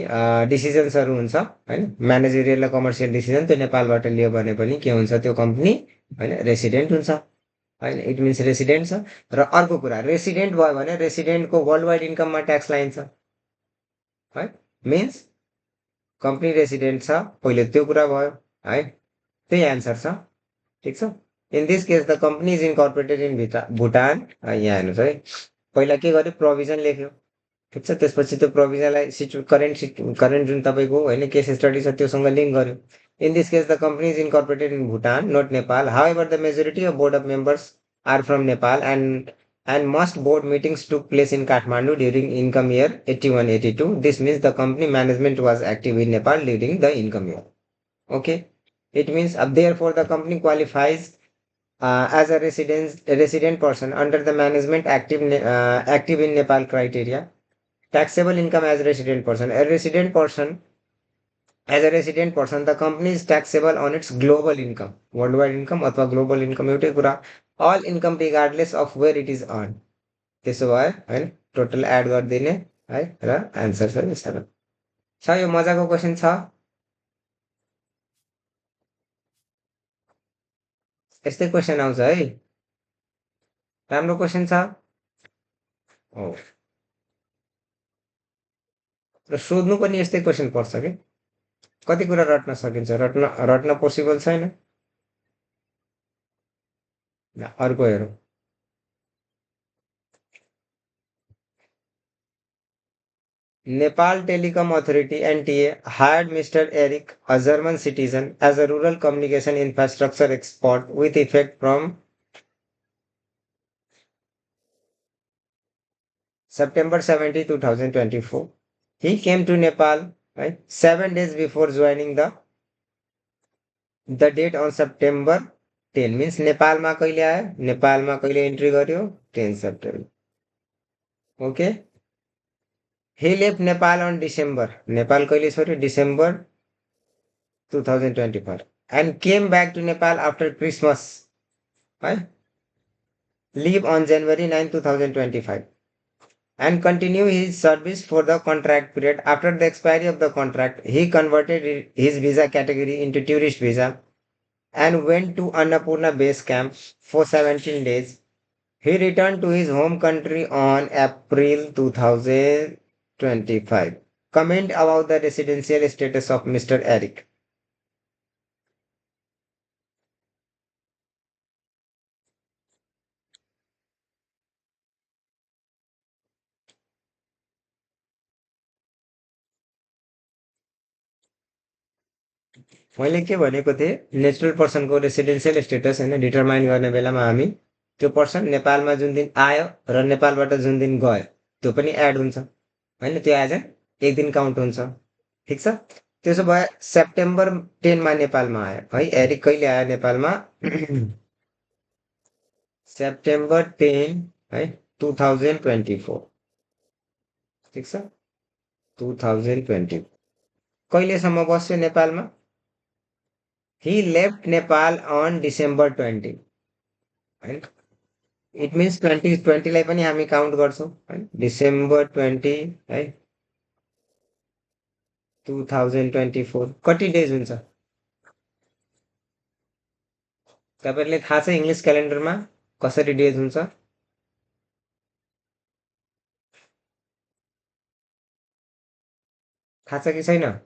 डिसिजन्सहरू हुन्छ होइन म्यानेजरियल र कमर्सियल डिसिजन त्यो नेपालबाट लियो भने पनि के हुन्छ त्यो कम्पनी होइन रेसिडेन्ट हुन्छ होइन इट मिन्स रेसिडेन्ट छ र अर्को कुरा रेसिडेन्ट भयो भने रेसिडेन्टको वर्ल्ड वाइड इन्कममा ट्याक्स लाइन्छ है मिन्स कम्पनी रेसिडेन्ट छ पहिले त्यो कुरा भयो है त्यही एन्सर छ ठिक छ in this case the company is incorporated in Bhutan यहाँ हेर्नुहोस् है पहिला के गर्यो प्रोभिजन लेख्यो ठिक छ त्यसपछि त्यो प्रोभिजनलाई करेन्ट जुन तपाईँको होइन केस स्टडी छ त्योसँग लिङ्क गर्यो in this case the company is incorporated in Bhutan not Nepal however the majority of board of members are from Nepal and must board meetings took place in Kathmandu during income year 81-82. This means the company management was active in Nepal during the income year. Okay, it means therefore the company qualifies as a resident person under the management active in Nepal criteria. Taxable income as a resident person. A resident person as a resident person, the company is taxable on its global income. Worldwide income अथवा global income एउटै कुरा all income regardless of where it is earn. त्यसो भए होइन total add गरिदिने है र answer छ यो 7। छ यो मजाको क्वेसन छ। यस्तै क्वेसन आउँछ है। राम्रो क्वेसन छ। हो र सोध्नु पनि यस्तै क्वेसन पर्छ कि कति कुरा रट्न सकिन्छ, रट्न रट्न पोसिबल छैन। ल, अर्को हेरौँ। Nepal Telecom Authority (NTA) hired Mr. Eric, a German citizen, as a rural communication infrastructure expert with effect from September 17, 2024. He came to Nepal, right, 7 days before joining the date on September 10 means नेपालमा कहिले आयो, नेपालमा कहिले entry गर्यो, 10 September. Okay. He left Nepal on December. Nepal कहिले छोड्यो, December 2024 and came back to Nepal after Christmas. है leave on January 9, 2025 and continue his service for the contract period. After the expiry of the contract, he converted his visa category into tourist visa and went to Annapurna base camp for 17 days. He returned to his home country on April 2025. Comment about the residential status of Mr. Eric. मैले के भनेको थिएँ, natural पर्सनको residential status होइन determine गर्ने बेलामा हामी त्यो person नेपालमा जुन दिन आयो र नेपालबाट जुन दिन गयो त्यो पनि एड हुन्छ होइन, त्यो एज एक दिन काउन्ट हुन्छ। ठिक छ। त्यसो भए सेप्टेम्बर 10मा नेपालमा आयो है, एरिक कहिले आयो नेपालमा? सेप्टेम्बर 10 है 2024। ठिक छ, 2020। कहिलेसम्म बस्यो नेपालमा? He left Nepal on December 20 होइन, इट मिन्स 2020लाई पनि हामी काउन्ट गर्छौँ है, डिसेम्बर 20 है 2024 कति डेज हुन्छ तपाईँहरूले थाहा छ? इङ्ग्लिस क्यालेन्डरमा कसरी डेज हुन्छ? थाहा छ कि छैन?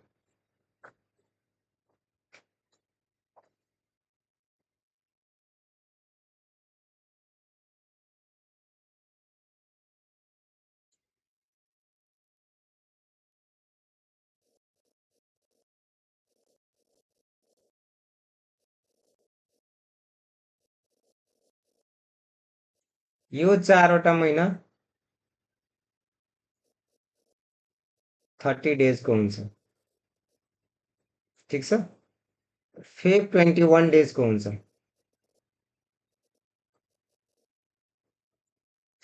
यो 4वटा महिना 30 डेजको हुन्छ। ठिक छ। फेब 21 डेजको हुन्छ।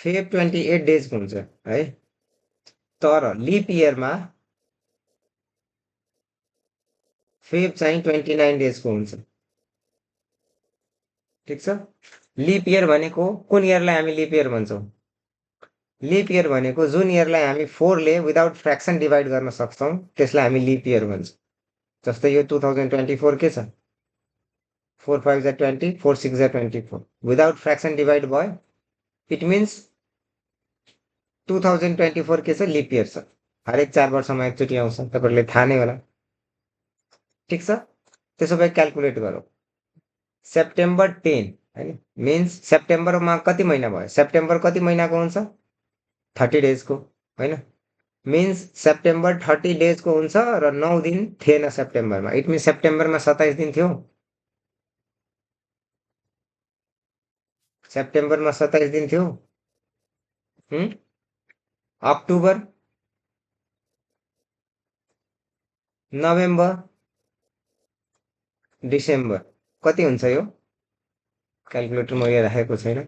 फेब 28 डेजको हुन्छ है। तर लिप इयरमा फेब चाहिँ 29 डेजको हुन्छ। ठिक छ। लिप इयर भनेको कुन इयरलाई हामी लिप इयर भन्छौँ? लिप इयर भनेको जुन इयरलाई हामी 4ले विदाउट फ्र्याक्सन डिभाइड गर्न सक्छौँ त्यसलाई हामी लिप इयर भन्छौँ। जस्तै यो 2024 के छ? 4 5 जा 20, 4 6 जा 24 विदाउट फ्र्याक्सन डिभाइड भयो, इट मिन्स 2024 के छ? लिप इयर छ। हरेक 4 वर्षमा एकचोटि आउँछ, तपाईँहरूले थाहा नै होला। ठिक छ। त्यसो भए क्यालकुलेट गरौँ। सेप्टेम्बर 10 होइन मिन्स सेप्टेम्बरमा कति महिना भयो? सेप्टेम्बर कति महिनाको हुन्छ? 30 डेजको होइन, मिन्स सेप्टेम्बर 30 डेजको हुन्छ र 9 दिन थिएन सेप्टेम्बरमा, इट मिन्स सेप्टेम्बरमा 27 दिन थियो। सेप्टेम्बरमा 27 दिन थियो। अक्टोबर, नोभेम्बर, डिसेम्बर कति हुन्छ यो? क्यालकुलेटर मैले राखेको छैन।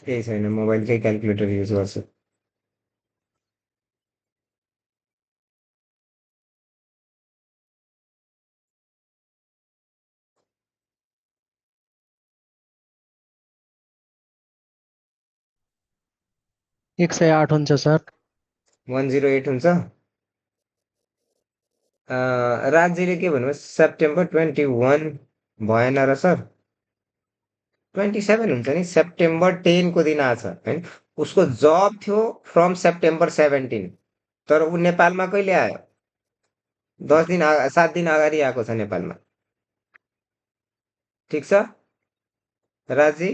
केही छैन, मोबाइलकै क्यालकुलेटर युज गर्छु। 108 हुन्छ सर। 108 हुन्छ। राज्यले के भन्नुभयो सेप्टेम्बर 21 भएन र सर 27 हुन्छ नि सेप्टेम्बर 10 को दिन आछ होइन उसको जब थियो फ्रम सेप्टेम्बर 17 तर ऊ नेपालमा कहिले आयो 7 दिन अगाडि आएको छ नेपालमा ठिक छ राजी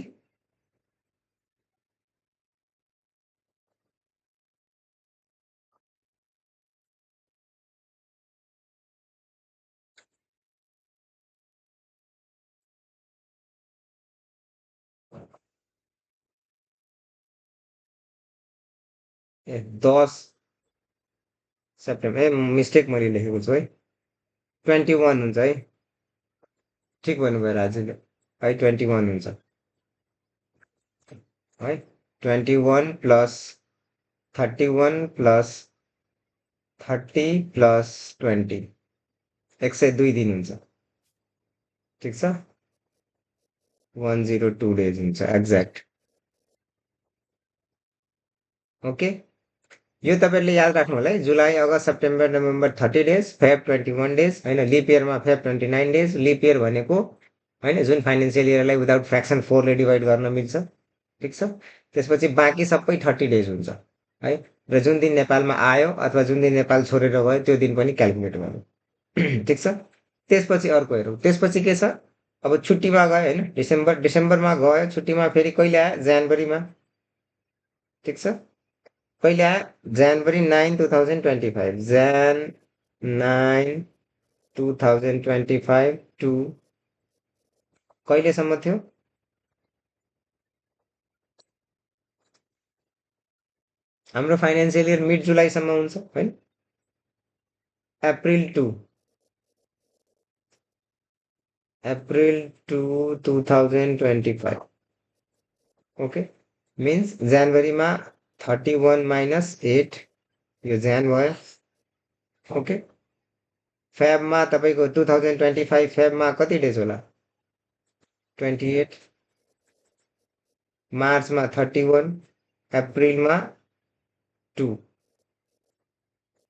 ए 10 सेप्टेम्बर मिस्टेक मैले लेखेको छु है 21 हुन्छ है ठिक भन्नुभयो राजुले है 21 हुन्छ है 21 प्लस 31 प्लस 30 प्लस 20 102 दिन हुन्छ ठिक छ 102 डेज हुन्छ एक्ज्याक्ट ओके यो तपाईँले याद राख्नु होला है July August September November 30 days Feb 21 days होइन लिप इयरमा फेब 29 डेज लिप इयर भनेको होइन जुन फाइनेन्सियल इयरलाई विदाउट फ्रेक्सन 4ले डिभाइड गर्न मिल्छ ठिक छ त्यसपछि बाँकी सबै 30 डेज हुन्छ है र जुन दिन नेपालमा आयो अथवा जुन दिन नेपाल छोडेर गयो त्यो दिन पनि क्यालकुलेट गर्नु ठिक छ त्यसपछि अर्को हेरौँ त्यसपछि के छ अब छुट्टीमा गयो होइन डिसेम्बरमा गयो छुट्टीमा फेरि कहिले आयो जनवरीमा ठिक छ कहिले आयो जनवरी 9 2025 जन 9 2025 टु कहिलेसम्म थियो हाम्रो फाइनेन्सियल इयर मिड जुलाईसम्म हुन्छ होइन अप्रिल टु 2025 ओके मिन्स जनवरीमा 31 माइनस 8 यो ज्यान भयो ओके फेबमा तपाईँको 2025 फेबमा कति डेज होला 28 मार्चमा 31 अप्रिलमा 2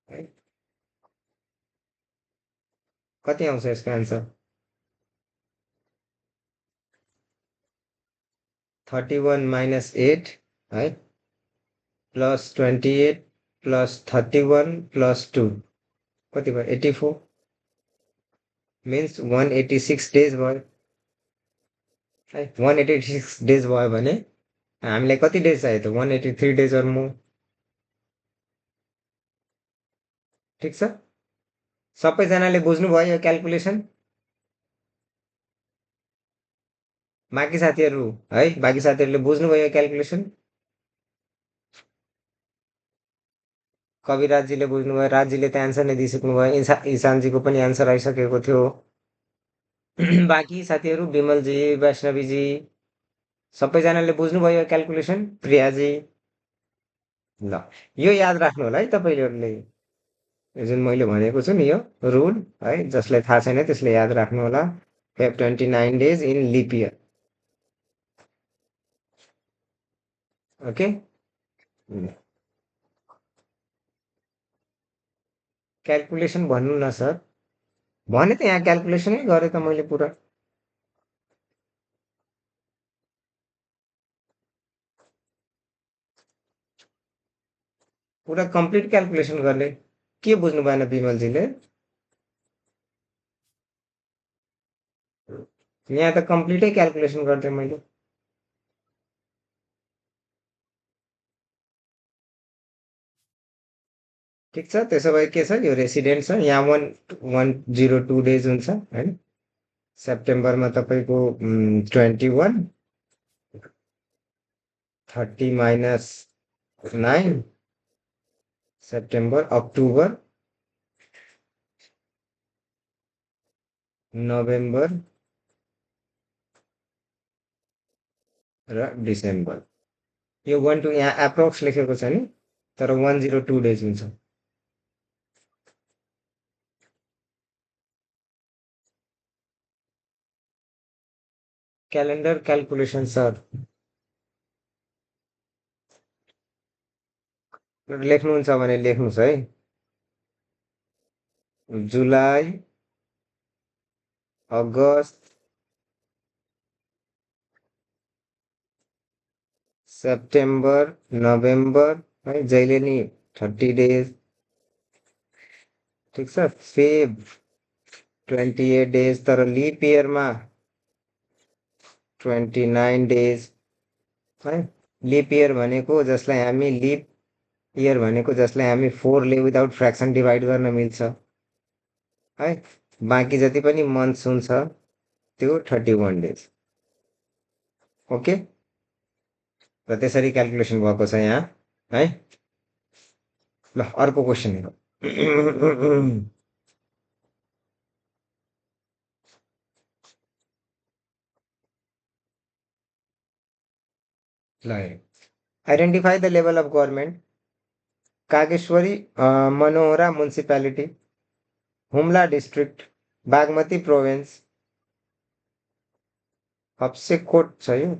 है कति आउँछ यसको एन्सर 31 माइनस 8 है प्लस 28 प्लस 31 प्लस 2 कति भयो 84 मिन्स 186 डेज भयो है 186 डेज भयो भने हामीलाई कति डेज चाहियो त 183 डेज अर मोर ठिक छ सबैजनाले बुझ्नुभयो यो क्यालकुलेसन बाँकी साथीहरू है बाँकी साथीहरूले बुझ्नुभयो यो क्यालकुलेसन कविराजीले बुझ्नुभयो राजीले त एन्सर नै दिइसक्नुभयो इसानजीको पनि एन्सर आइसकेको थियो बाँकी साथीहरू विमलजी वैष्णवीजी सबैजनाले बुझ्नुभयो यो क्यालकुलेसन प्रियाजी ल यो याद राख्नु होला है तपाईँहरूले यो जुन मैले भनेको छु नि यो रुल है जसलाई थाहा छैन त्यसले याद राख्नु होला Feb 29 days in lip year okay calculation भन्नु न सर भने त यहाँ क्यालकुलेसनै गरेँ त मैले पुरा पुरा कम्प्लिट क्यालकुलेसन गर्ने के बुझ्नु भएन विमलजीले यहाँ त कम्प्लिटै क्यालकुलेसन गर्थेँ मैले ठिक छ त्यसो भए के छ यो रेसिडेन्ट छ यहाँ 102 डेज हुन्छ होइन सेप्टेम्बरमा तपाईँको 21 30 माइनस 9 सेप्टेम्बर अक्टोबर नोभेम्बर र डिसेम्बर यो 12 यहाँ एप्रोक्स लेखेको छ नि तर 102 डेज हुन्छ क्यालेन्डर क्यालकुलेसन सर लेख्नुहुन्छ भने लेख्नुहोस् है। जुलाई, अगस्त, सेप्टेम्बर, नोभेम्बर है, जहिले नि 30 डेज। ठिक छ। फेब 28 डेज, तर लिप इयरमा 29 डेज है। लिप इयर भनेको जसलाई हामी लिप इयर भनेको जसलाई हामी 4ले विदाउट फ्र्याक्सन डिभाइड गर्न मिल्छ है। बाँकी जति पनि मन्थ्स हुन्छ त्यो 31 डेज। ओके, र त्यसरी क्यालकुलेसन भएको छ यहाँ है। ल अर्को क्वेसन हेरौँ। ल identify the level of government. Kageshwari Manohara municipality, Humla district, Bagmati province, Hapsekot छ यो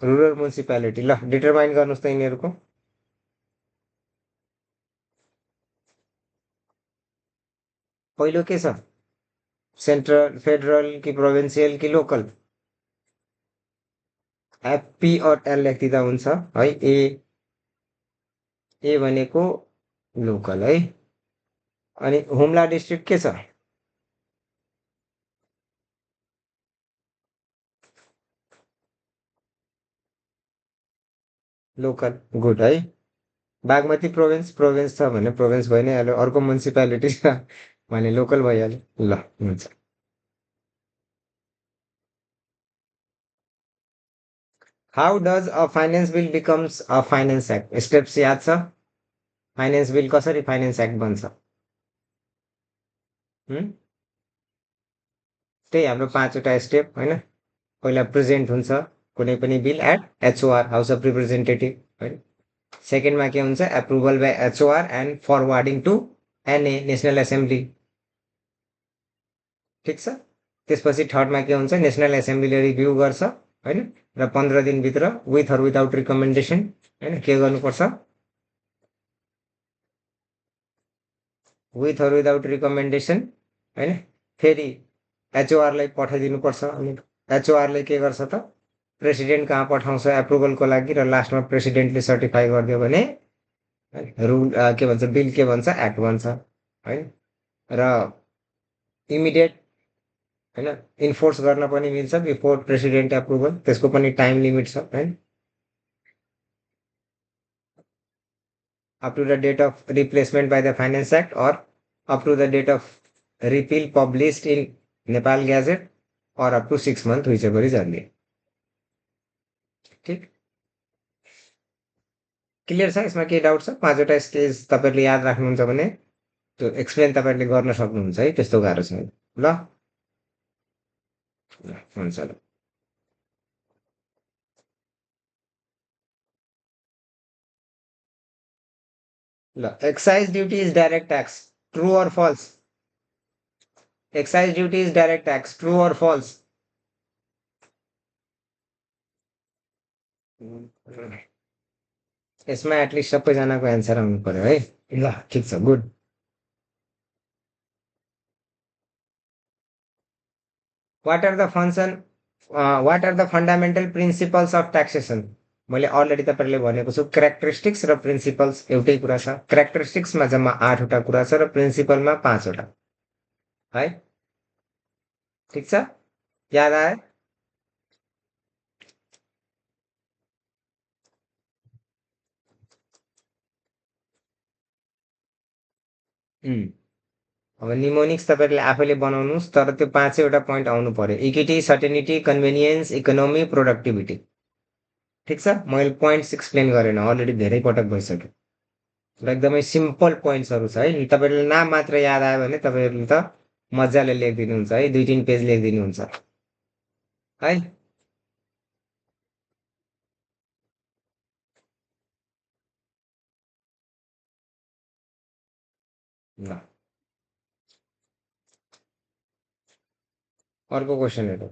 रुरल म्युनिसिपालिटी। ल डिटरमाइन गर्नुहोस् त यिनीहरूको। पहिलो के छ, सेन्ट्रल, फेडरल कि प्रोभिन्सियल कि लोकल? एफपी और एल लेखिदिँदा हुन्छ है। ए भनेको लोकल है। अनि हुम्ला डिस्ट्रिक्ट के छ? लोकल, गुड है। बागमती प्रोभिन्स, प्रोभिन्स छ भने प्रोभिन्स भइ नै हाल्यो। अर्को म्युनिसिपालिटी छ भने लोकल भइहाल्यो। ल हुन्छ। How does a finance bill becomes a finance act? Steps याद छ? फाइनेन्स बिल कसरी फाइनेन्स एक्ट बन्छ? त्यही हाम्रो 5वटा स्टेप होइन। पहिला प्रेजेन्ट हुन्छ कुनै पनि bill at HOR, house of representative होइन। सेकेन्डमा के हुन्छ, approval by HOR and forwarding to NA, national assembly. ठिक छ। त्यसपछि थर्डमा के हुन्छ, नेसनल एसेम्ब्लीले रिभ्यू गर्छ होइन, र 15 दिनभित्र विथ अर विदाउट रिकमेन्डेसन होइन के गर्नुपर्छ, विथ अर विदाउट रिकमेन्डेसन होइन फेरि एचओआरलाई पठाइदिनुपर्छ। अनि एचओआरले के गर्छ त, प्रेसिडेन्ट कहाँ पठाउँछ एप्रुभलको लागि, र लास्टमा प्रेसिडेन्टले सर्टिफाई गरिदियो भने रुल के भन्छ, बिल के भन्छ, एक्ट बन्छ है। र इमिडिएट होइन इन्फोर्स गर्न पनि मिल्छ बिफोर प्रेसिडेन्ट एप्रुभल, त्यसको पनि टाइम लिमिट छ है। Up to the date of replacement by the finance act or up to the date of repeal published in Nepal gazette or up to 6 month, whichever is earlier। ठिक, clear छ? यसमा केही doubt छ? 5वटा stage तपाईँहरूले याद राख्नुहुन्छ भने त्यो एक्सप्लेन तपाईँहरूले गर्न सक्नुहुन्छ है, त्यस्तो गाह्रो छैन। ल हुन्छ। ल ल excise duty is direct tax, true or false? Excise duty is direct tax, true or false? यसमा एटलिस्ट सबैजनाको एन्सर आउनु पर्यो है। ल ठिक छ, good. What are the function, what are the fundamental principles of taxation? मैले अलरेडी तपाईँहरूले भनेको छु, क्यारेक्टरिस्टिक्स र प्रिन्सिपल्स एउटै कुरा छ। क्यारेक्टरिस्टिक्समा जम्मा 8वटा कुरा छ र प्रिन्सिपलमा 5वटा है। ठिक छ, याद आयो? अब निमोनिक्स तपाईँहरूले आफैले बनाउनुहोस्, तर त्यो 5वटा पोइन्ट आउनु पर्यो। Equity, certainty, convenience, economy, productivity. ठिक छ, मैले पोइन्ट्स एक्सप्लेन गरेन, अलरेडी धेरै पटक भइसक्यो र एकदमै सिम्पल पोइन्ट्सहरू छ है। तपाईँहरूले नाम मात्र याद आयो भने तपाईँहरूले त मजाले लेखिदिनुहुन्छ है, 2-3 पेज लेखिदिनुहुन्छ है। ल अर्को क्वेसन हेरौँ।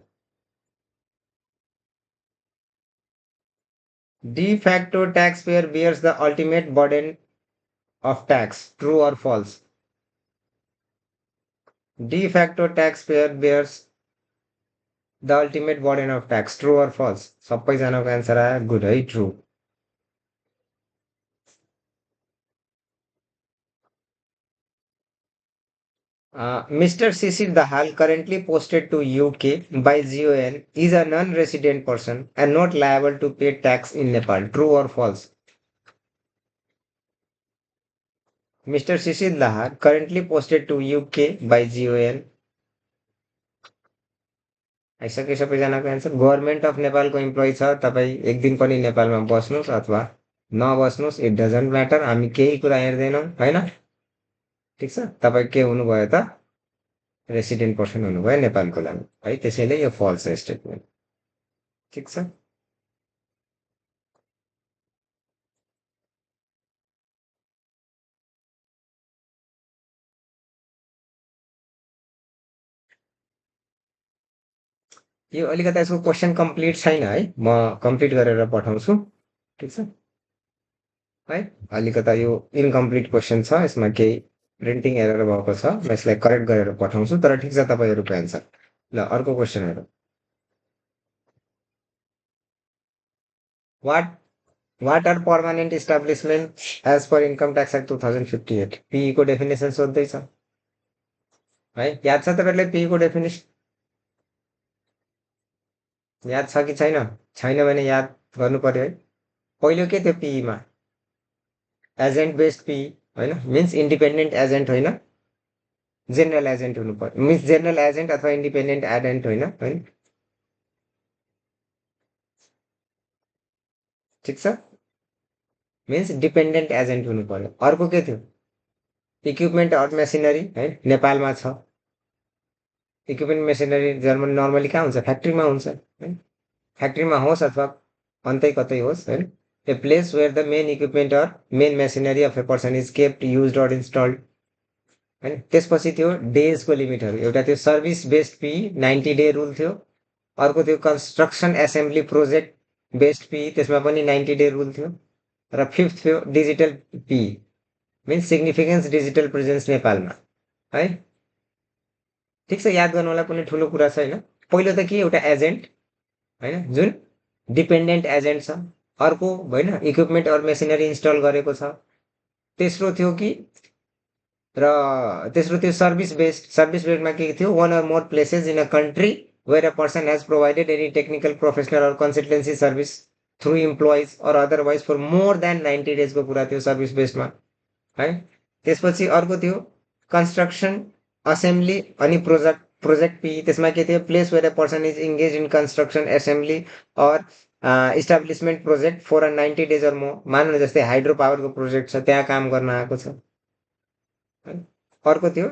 De facto taxpayer bears the ultimate burden of tax, true or false? De facto taxpayer bears the ultimate burden of tax, true or false? सबैजनाको एन्सर आयो गुड है true. Mr. Sisir Dahal, currently posted to UK by GON, is a non-resident person and not liable to pay tax in Nepal. True or false? Mr. Sisir Dahal, currently posted to UK by GON. आइसके सबैजनाको answer. Government of नेपालको employee छ. तपाईँ एक दिन पनि नेपालमा बस्नुहोस् अथवा नबस्नुहोस्, इट डजन्ट म्याटर. हामी केही कुरा हेर्दैनौँ होइन. ठिक छ. तपाईँ के हुनुभयो त? रेसिडेन्ट पर्सन हुनुभयो नेपालको लागि है. त्यसैले यो फल्स स्टेटमेन्ट. ठिक छ. यो अलिकति यसको क्वेसन कम्प्लिट छैन है. म कम्प्लिट गरेर पठाउँछु. ठिक छ है. अलिकता यो इन्कम्प्लिट क्वेसन छ. यसमा केही प्रिन्टिङ एरर भएको छ. म यसलाई करेक्ट गरेर पठाउँछु. तर ठिक छ तपाईँहरूको एन्सर. ल अर्को क्वेसन हेरौँ. What what are permanent establishment as per income tax act 2058? PE को डेफिनेसन सोध्दैछ है. याद छ तपाईँहरूलाई पिई को डेफिनेसन? याद छ कि छैन? छैन भने याद गर्नु पर्यो है. पहिलो के थियो पिईमा? एजेन्ट बेस्ड पिई होइन. मिन्स इन्डिपेन्डेन्ट एजेन्ट होइन, जेनरल एजेन्ट हुनु पर्यो. मिन्स जेनरल एजेन्ट अथवा इन्डिपेन्डेन्ट एजेन्ट होइन होइन. ठिक छ. मिन्स डिपेन्डेन्ट एजेन्ट हुनु पर्यो. अर्को के थियो? इक्विपमेन्ट अर मेसिनरी है. नेपालमा छ. इक्विपमेन्ट मेसिनरी जर्मन नर्मली कहाँ हुन्छ? फ्याक्ट्रीमा हुन्छ है. फ्याक्ट्रीमा होस् अथवा अन्तै कतै होस् होइन. A place where the main equipment or main machinery of a person is kept use or installed होइन. त्यसपछि थियो डेजको लिमिटहरू. एउटा थियो service based P 90 day rule थियो. अर्को थियो construction assembly project based P. त्यसमा पनि 90 डे रुल थियो. र फिफ्थ थियो digital P means significance digital presence नेपालमा है. ठिक छ. याद गर्नुलाई कुनै ठुलो कुरा छैन. पहिलो त के? एउटा एजेन्ट होइन जुन डिपेन्डेन्ट एजेन्ट छ. अर्को होइन इक्विपमेन्ट अर मेसिनरी इन्स्टल गरेको छ. तेस्रो थियो कि तेस्रो थियो सर्भिस बेस्ड. सर्भिस बेस्डमा के थियो? One or more places in a country where a person has provided any technical professional or consultancy service through employees or otherwise for more than 90 डेजको कुरा थियो सर्भिस बेस्डमा है. त्यसपछि अर्को थियो कन्स्ट्रक्सन असेम्ब्ली अनि प्रोजेक्ट पी. त्यसमा के थियो? Place where a person is engage in construction assembly or establishment project for a 90 days or more. मान्नु जस्तै हाइड्रो पावरको प्रोजेक्ट छ, त्यहाँ काम गर्न आएको छ. अर्को थियो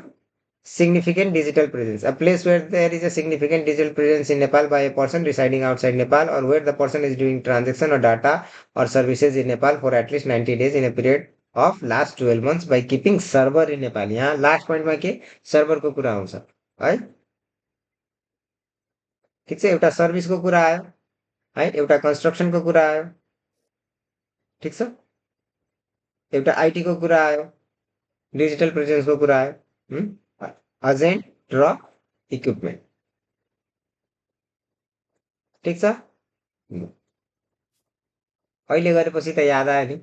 significant digital presence, a place where there is a significant digital presence in Nepal by a person residing outside Nepal or where the person is doing transaction or data or services in Nepal for at least 90 days in a period of last 12 months by keeping server in Nepal. यहाँ last पोइन्टमा के? सर्भरको कुरा आउँछ है. ठिक छ. एउटा सर्भिसको कुरा आयो है, एउटा कन्स्ट्रक्सनको कुरा आयो. ठिक छ. एउटा आइटीको कुरा आयो, डिजिटल प्रेजेन्सको कुरा आयो, एजेन्ट र इक्विपमेन्ट. ठिक छ. अहिले गरेपछि त याद आयो नि.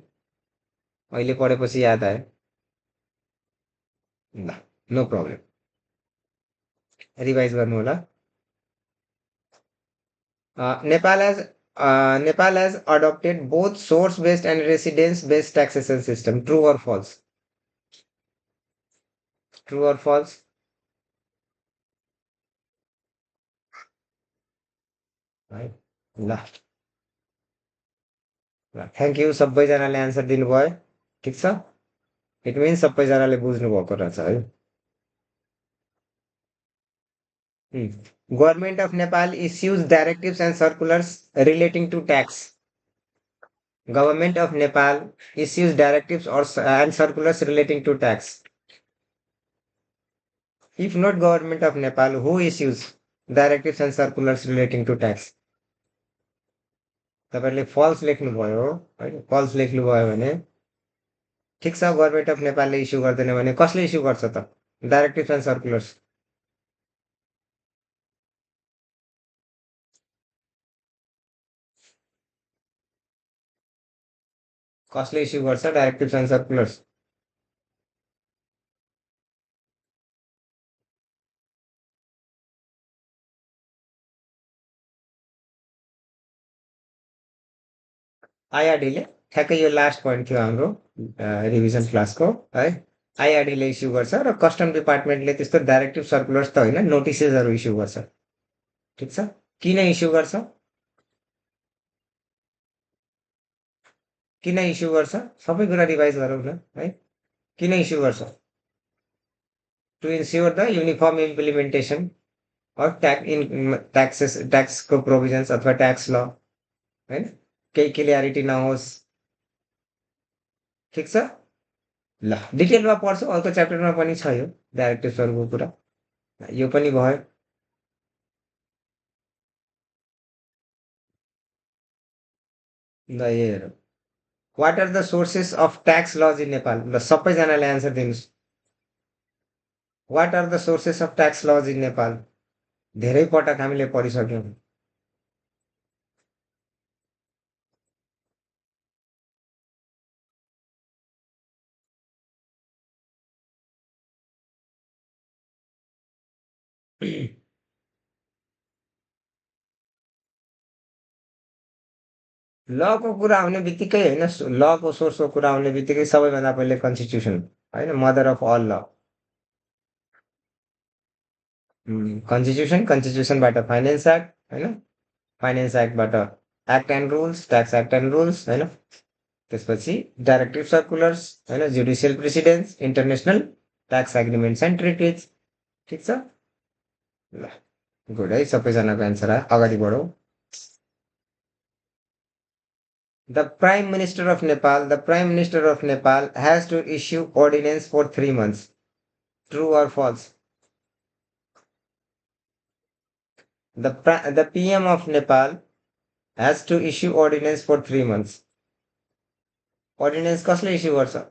अहिले पढेपछि याद आयो. ल नो प्रब्लम. रिभाइज गर्नु होला. Nepal has adopted both source based and residence based taxation system. True or false? True or false? है ल थ्याङ्क यू. सबैजनाले एन्सर दिनुभयो. ठिक छ. इट मिन्स सबैजनाले बुझ्नु भएको रहेछ है. Government of Nepal issues directives and circulars relating to tax. Government of Nepal issues directives and circulars relating to tax. If not Government of Nepal, who issues directives and circulars relating to tax? तपाईँले falls लेख्नुभयो है. Falls लेख्नुभयो भने ठिक छ, government of नेपालले issue गर्दैन भने कसले इस्यु गर्छ त? डाइरेक्टिभ्स एन्ड सर्कुलर्स। कसले इस्यु गर्छ डाइरेक्टिभ्स एन्ड सर्कुलर्स? आइआरडीले। ठ्याक्कै यो लास्ट पोइन्ट थियो हाम्रो रिभिजन क्लासको है। आइआरडीले इस्यु गर्छ र कस्टम डिपार्टमेन्टले त्यस्तो डाइरेक्टिभ सर्कुलर्स त होइन, नोटिसेसहरू इस्यु गर्छ। ठिक छ। किन इस्यु गर्छ? किन इस्यु गर्छ? सबै कुरा रिभाइज गरौँ न है। किन इस्यु गर्छ? To ensure the uniform implementation of ट्याक्सको प्रोभिजन्स अथवा ट्याक्स ल होइन, केही क्लियरिटी नहोस्। ठिक छ। ल डिटेलमा पढ्छौँ, अर्को च्याप्टरमा पनि छ यो डाइरेक्टिभ्सहरूको कुरा। यो पनि भयो। ल यो हेरौँ। What are the sources of tax laws in Nepal? ल सबैजनाले एन्सर दिनुहोस्। What are the sources of tax laws in Nepal? धेरै पटक हामीले पढिसक्यौँ। लको कुरा आउने बित्तिकै होइन, लको सोर्सको कुरा आउने बित्तिकै सबैभन्दा पहिले कन्स्टिट्युसन होइन, mother of all law. Constitution, कन्स्टिट्युसनबाट फाइनेन्स एक्ट होइन, फाइनेन्स एक्टबाट act and rules, tax act and rules होइन, त्यसपछि डाइरेक्टिभ सर्कुलर्स होइन, judicial precedence, international tax agreements and treaties. ठिक छ। ल गुड है, सबैजनाको एन्सर आयो। अगाडि बढौँ। The Prime Minister of Nepal, the Prime Minister of Nepal has to issue ordinance for 3 months. True or false? The PM of Nepal has to issue ordinance for 3 months. Ordinance कसले issue गर्छ?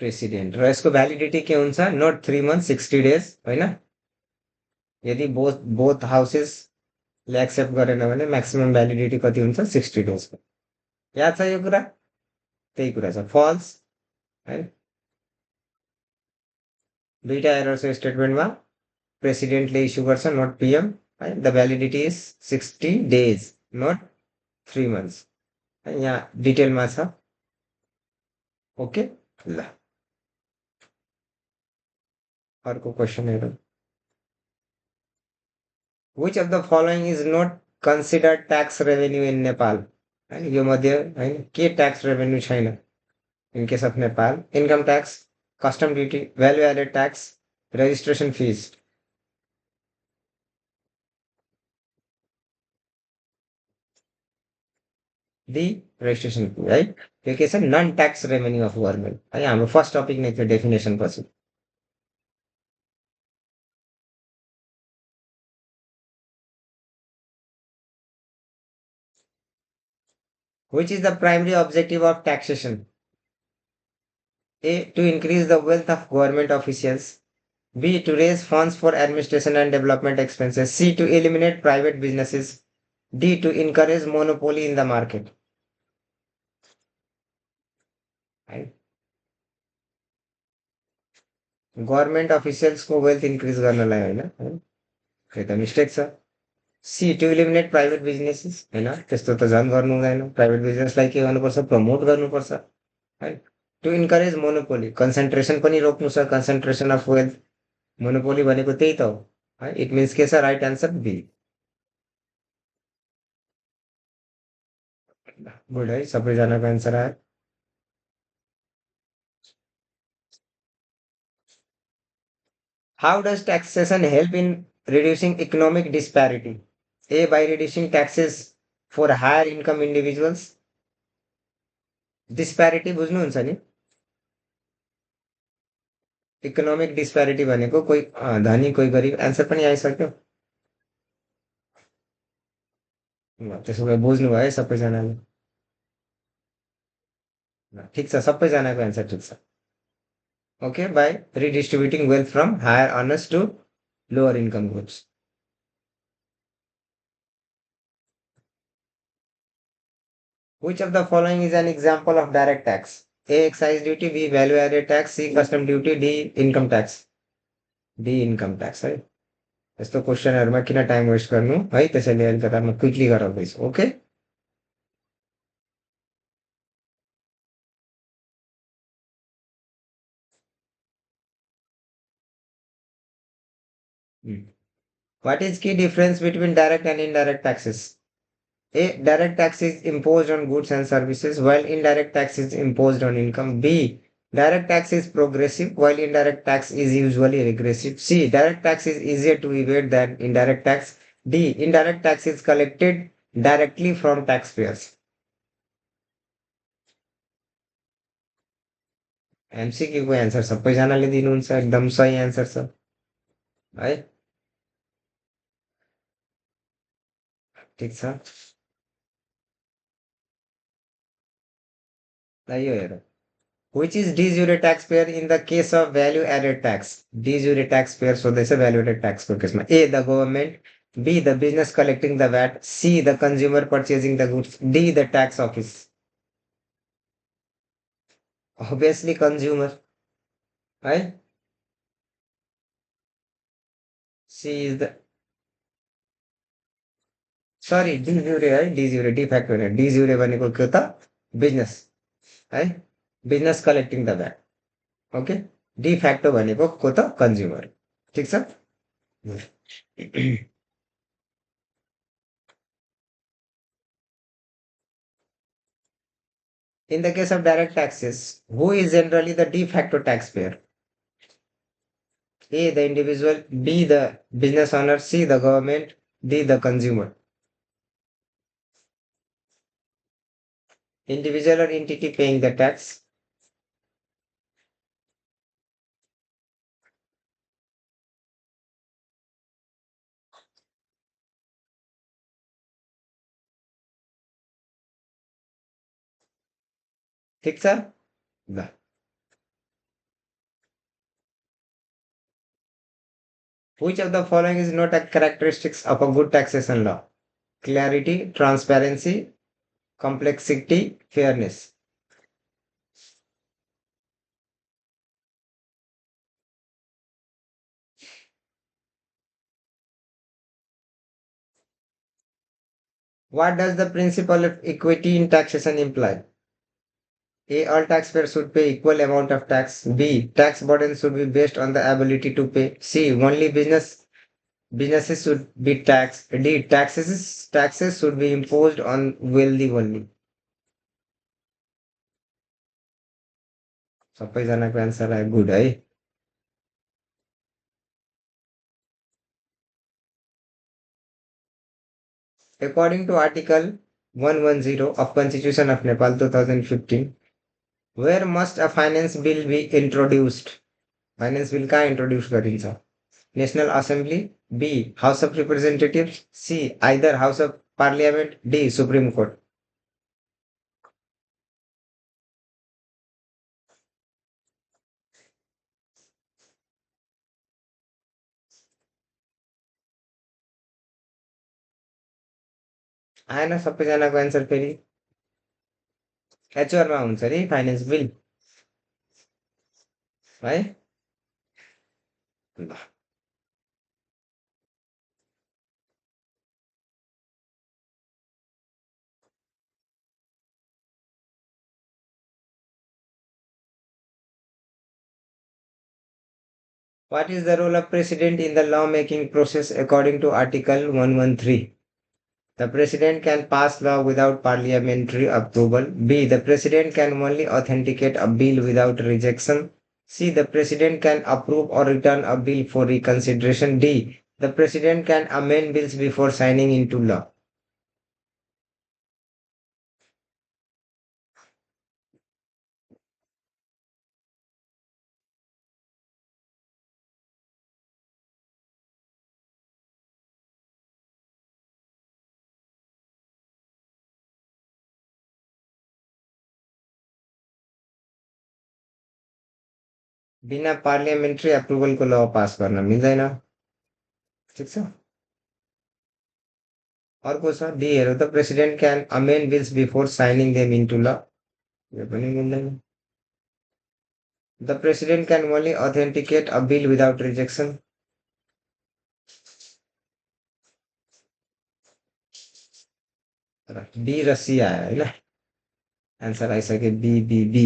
President. र यसको validity के हुन्छ? Not 3 months, 60 days होइन। यदि both both हाउसेसले accept गरेन भने म्याक्सिमम भ्यालिडिटी कति हुन्छ? 60 days। याद छ यो कुरा? त्यही कुरा छ। फल्स होइन, दुईटा एरर छ स्टेटमेन्टमा। प्रेसिडेन्टले इस्यु गर्छ, नट पिएम है। The validity is 60 days, not 3 months। यहाँ डिटेलमा छ। ओके। ल अर्को क्वेसन हेरौँ। Which of the following is not considered tax revenue in Nepal? होइन, यो मध्ये होइन के ट्याक्स रेभेन्यू छैन in case of Nepal? Income tax, customs duty, value added tax, registration fees. The registration fee है। यो के छ? Non tax revenue of government है। हाम्रो फर्स्ट टपिक नै थियो डेफिनेसन पछि। Which is the primary objective of taxation? A. To increase the wealth of government officials. B. To raise funds for administration and development expenses. C. To eliminate private businesses. D. To encourage monopoly in the market. Government अफिसियल्सको wealth increase गर्नलाई होइन, त्यो त mistake छ। C to eliminate private businesses होइन, त्यस्तो त झन् गर्नु हुँदैन। प्राइभेट बिजनेसलाई के गर्नुपर्छ? प्रमोट गर्नुपर्छ है। टु इन्करेज मोनोपोली, कन्सन्ट्रेसन पनि रोक्नु छ, कन्सन्ट्रेसन अफ वेल्थ। मोनोपोली भनेको त्यही त हो है। इट मिन्स के छ? Right answer be. गुड है, सबैजनाको एन्सर आयो। How does taxation help in reducing economic disparity? A. By reducing taxes for higher income individuals. Disparity बुझ्नुहुन्छ नि? इकोनोमिक डिस्प्यारिटी भनेको कोही धनी कोही गरिब एन्सर पनि आइसक्यो। ल, त्यसो भए बुझ्नुभयो है सबैजनाले। ल, ठिक छ, सबैजनाको एन्सर ठिक छ। Okay, by redistributing wealth from higher earners to lower income groups. Which of the following is an example of direct tax? A. Excise duty, B. Value added tax, C. Custom duty, D. Income tax. D. Income tax है। यस्तो क्वेसनहरूमा किन time West गर्नु है, त्यसैले अलिकता म quickly गराउँदैछु। Okay. What is key difference between direct and indirect taxes? A. Direct tax is imposed on goods and services, while indirect tax is imposed on income. B. Direct tax is progressive, while indirect tax is usually regressive. C. Direct tax is easier to evade than indirect tax. D. Indirect tax is collected directly from taxpayers. MCQ को answer सबैजनाले दिनुहुन्छ, एकदम सही answer छ है। ठिक छ। ल यो हेर, which is de jure taxpayer in the case of value added tax? De jure taxpayer सोध्दैछ value added tax को केसमा। A. The government, B. The business collecting the VAT, C. The consumer purchasing the goods, D. The tax office. Obviously consumer है। C is the, sorry de jure है, de jure de facto होइन, de jure भनेको के त, business है, business collecting the VAT. Okay, de facto भनेको को त, कन्ज्युमर। ठिक छ। In the case of direct taxes, who is generally the de facto taxpayer? A. The individual, B. The business owner, C. The government, D. The consumer. Individual or entity paying the tax? ठिक छ ल। Which of the following is not a characteristics of a good taxation law? Clarity, transparency, complexity, fairness. What does the principle of equity in taxation imply? A. All taxpayers should pay equal amount of tax. B. Tax burden should be based on the ability to pay. C. Only businesses should be taxed. D. Taxes should be imposed on wealthy only. सबैजनाको answer आयो, good है। According to Article 110 of Constitution of Nepal 2015, where must a finance bill be introduced? Finance bill कहाँ introduce गरिन्छ? National Assembly, B. House of Representatives, C. Either House of Parliament, D. Supreme Court. आएन सबैजनाको answer फेरि? एचआरमा हुन्छ अरे finance bill है। ल, what is the role of president in the lawmaking process according to Article 113? The president can pass law without parliamentary approval. B. The president can only authenticate a bill without rejection. C. The president can approve or return a bill for reconsideration. D. The president can amend bills before signing into law. बिना parliamentary एप्रुभलको ल pass गर्न मिल्दैन। ठिक छ। अर्को छ D हेरौँ त president can amend bills before shining them into ल। यो पनि मिल्दैन। The president can only authenticate a bill without rejection. र बी र सी आयो होइन। एन्सर आइसक्यो बी बी बी।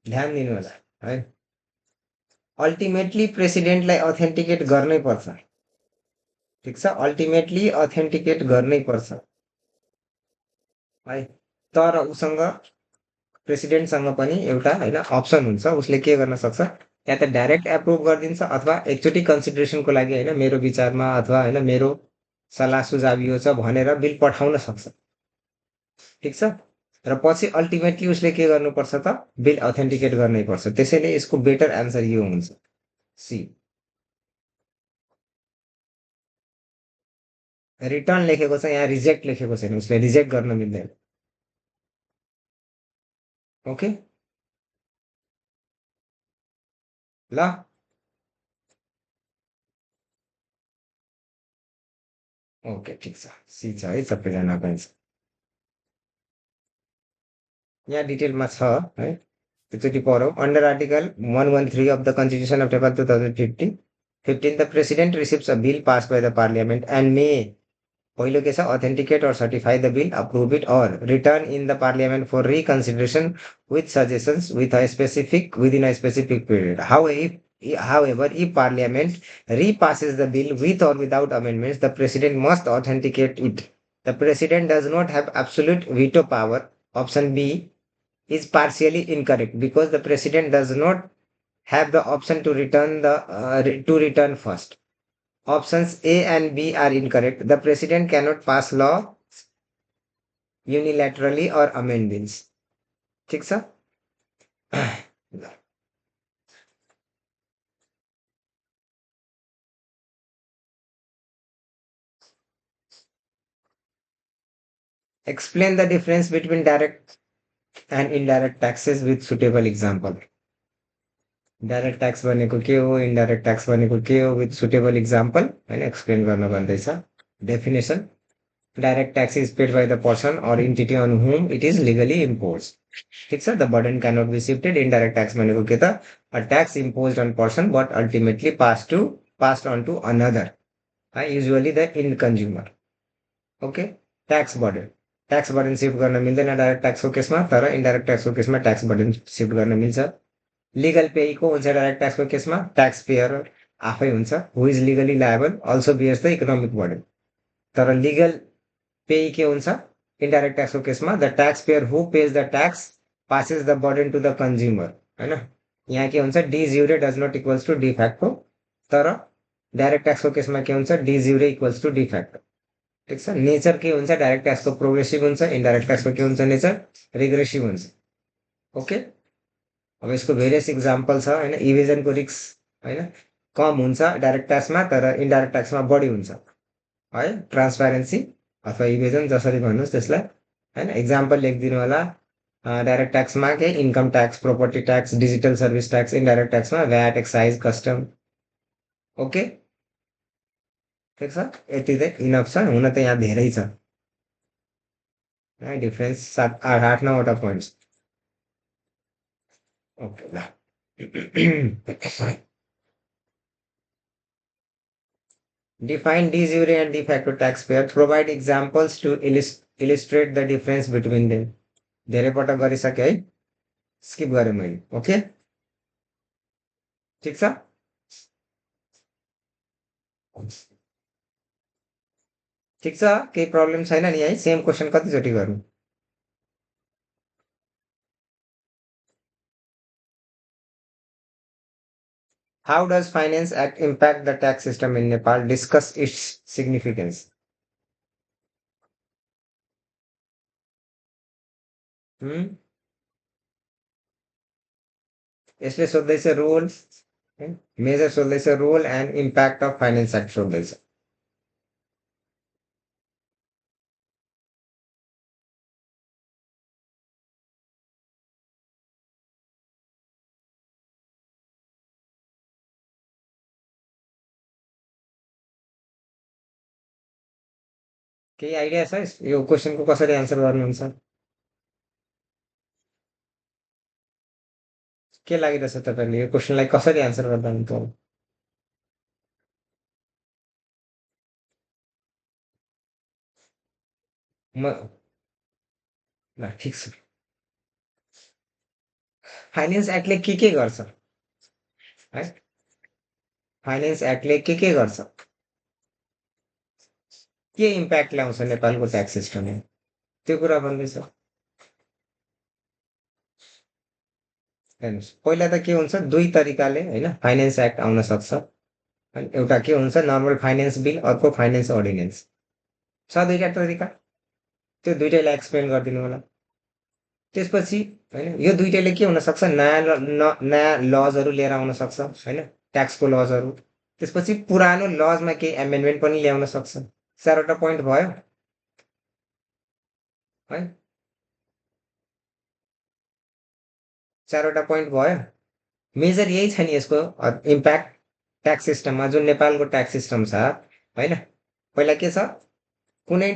ध्यान दिनु होला है। अल्टिमेटली प्रेसिडेन्टलाई अथेन्टिकेट गर्नै पर्छ। ठिक छ, अल्टिमेटली अथेन्टिकेट गर्नै पर्छ है। तर उसँग प्रेसिडेन्टसँग पनि एउटा होइन अप्सन हुन्छ, उसले के गर्न सक्छ, या त डाइरेक्ट एप्रुभ गरिदिन्छ अथवा एकचोटि कन्सिडरेसनको लागि होइन मेरो विचारमा अथवा होइन मेरो सल्लाह सुझाव यो छ भनेर बिल पठाउन सक्छ। ठिक छ। र पछि अल्टिमेटली उसले के गर्नुपर्छ त, बिल अथेन्टिकेट गर्नै पर्छ। त्यसैले यसको बेटर एन्सर यो हुन्छ सी। रिटर्न लेखेको छ, यहाँ रिजेक्ट लेखेको छैन, उसले रिजेक्ट गर्न मिल्दैन। ओके ल। ओके ठिक छ, सी छ है सबैजनाको एन्सर। यहाँ डिटेलमा छ है, एकचोटि पढौँ। Under article 113 of the constitution of Nepal 2015, 15 the president receives a bill pass by the parliament and may पहिलो के छ authenticate or certify the bill, approve it or return in the parliament for reconsideration with suggestions within a specific period. However, if parliament repasses the bill with or without amendments, the president must authenticate it. The president does not have absolute veto power. Option B is partially incorrect because the president does not have the option to return first. Options A and B are incorrect. The president cannot pass law unilaterally or amend bills. ठीक छ। Explain the difference between direct and indirect taxes with suitable example. Direct tax भनेको के हो, indirect tax भनेको के हो, with suitable example होइन explain गर्न भन्दैछ। Definition, direct tax is paid by the person or entity on whom it is legally imposed. ठीक छ, the burden cannot be shifted. Indirect tax भनेको के त, a tax imposed on person but ultimately passed on to another, usually the end consumer. Okay. Tax burden, tax burden shift गर्न मिल्दैन direct ट्याक्सको केसमा, तर इन्डाइरेक्ट ट्याक्सको केसमा ट्याक्स बर्डन सिफ्ट गर्न मिल्छ। लिगल पे को हुन्छ डाइरेक्ट ट्याक्सको केसमा, ट्याक्स पेयर आफै हुन्छ, who is legally liable also bears the economic burden. तर लिगल पे के हुन्छ इन्डाइरेक्ट ट्याक्सको केसमा, the tax payer who pays the tax passes the burden to the consumer होइन। यहाँ के हुन्छ D jure does not equals two D facto, तर डाइरेक्ट ट्याक्सको केसमा के हुन्छ डी ज्युरे इक्वल्स टु डी फ्याक्टो। ठिक छ। नेचर के हुन्छ डाइरेक्ट ट्याक्सको प्रोग्रेसिभ हुन्छ, इन्डाइरेक्ट ट्याक्सको के हुन्छ नेचर रिग्रेसिभ हुन्छ। ओके। अब यसको भेरियस इक्जाम्पल छ होइन। इभेजनको रिस्क होइन कम हुन्छ डाइरेक्ट ट्याक्समा, तर इन्डाइरेक्ट ट्याक्समा बढी हुन्छ है। ट्रान्सप्यारेन्सी अथवा इभेजन जसरी भन्नुहोस् त्यसलाई होइन। इक्जाम्पल लेखिदिनु होला। डाइरेक्ट ट्याक्समा के income tax, property tax, digital service tax. Indirect ट्याक्समा भ्याट, एक्साइज, कस्टम। ओके ठिक छ। यति चाहिँ इनफ छ, हुन त यहाँ धेरै छ है, डिफ्रेन्स 8-9वटा पोइन्ट्स। ओके ल। Define de jure and de facto taxpayer. Provide examples to illustrate the difference between them. धेरै पटक गरिसके है, स्किप गरेँ मैले। ओके ठिक छ। ठिक छ, केही प्रब्लम छैन नि है। सेम क्वेसन कतिचोटि गर्नु। How does Finance Act impact the tax system in Nepal? Discuss its significance. यसले सोध्दैछ रोल, मेजर सोध्दैछ role and impact of finance act सोध्दैछ। केही आइडिया छ यो क्वेसनको कसरी आन्सर गर्नुहुन्छ? के लागिरहेछ तपाईँले यो क्वेसनलाई कसरी आन्सर गर्दा हुन्छ? म ल ठिक छ। फाइनेन्स एक्टले के गर्छ है? फाइनेन्स एक्टले के गर्छ? के इम्प्याक्ट ल्याउँछ नेपालको ट्याक्स सिस्टममा? त्यो कुरा भन्दैछ। हेर्नुहोस् पहिला त के हुन्छ दुई तरिकाले होइन फाइनेन्स एक्ट आउन सक्छ। होइन एउटा के हुन्छ नर्मल फाइनेन्स बिल अर्को फाइनेन्स अर्डिनेन्स छ दुईवटा तरिका। त्यो दुइटैलाई एक्सप्लेन गरिदिनु होला। त्यसपछि होइन यो दुइटैले के हुनसक्छ नयाँ लजहरू लिएर आउन सक्छ होइन ट्याक्सको लजहरू। त्यसपछि पुरानो लजमा केही एमेन्डमेन्ट पनि ल्याउन सक्छ। चारवटा पोइन्ट भयो है। चारवटा पोइन्ट भयो। मेजर यही छ नि यसको इम्प्याक्ट ट्याक्स सिस्टममा जुन नेपालको ट्याक्स सिस्टम छ होइन। पहिला के छ कुनै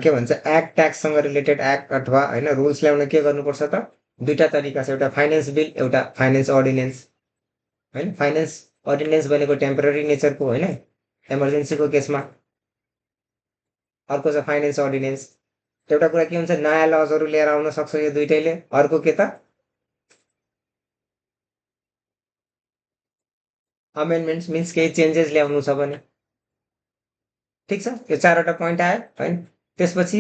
के भन्छ एक्ट ट्याक्ससँग रिलेटेड एक्ट अथवा होइन रुल्स ल्याउन के गर्नुपर्छ त दुईटा तरिका छ एउटा फाइनेन्स बिल एउटा फाइनेन्स अर्डिनेन्स होइन। फाइनेन्स अर्डिनेन्स भनेको टेम्पोररी नेचरको होइन इमर्जेन्सीको केसमा। अर्को छ फाइनेन्स अर्डिनेन्स। एउटा कुरा के हुन्छ नयाँ लजहरू लिएर आउन सक्छ यो दुइटैले। अर्को के त अमेन्डमेन्ट्स मिन्स केही चेन्जेस ल्याउनु छ भने। ठिक छ यो चारवटा पोइन्ट आयो होइन। त्यसपछि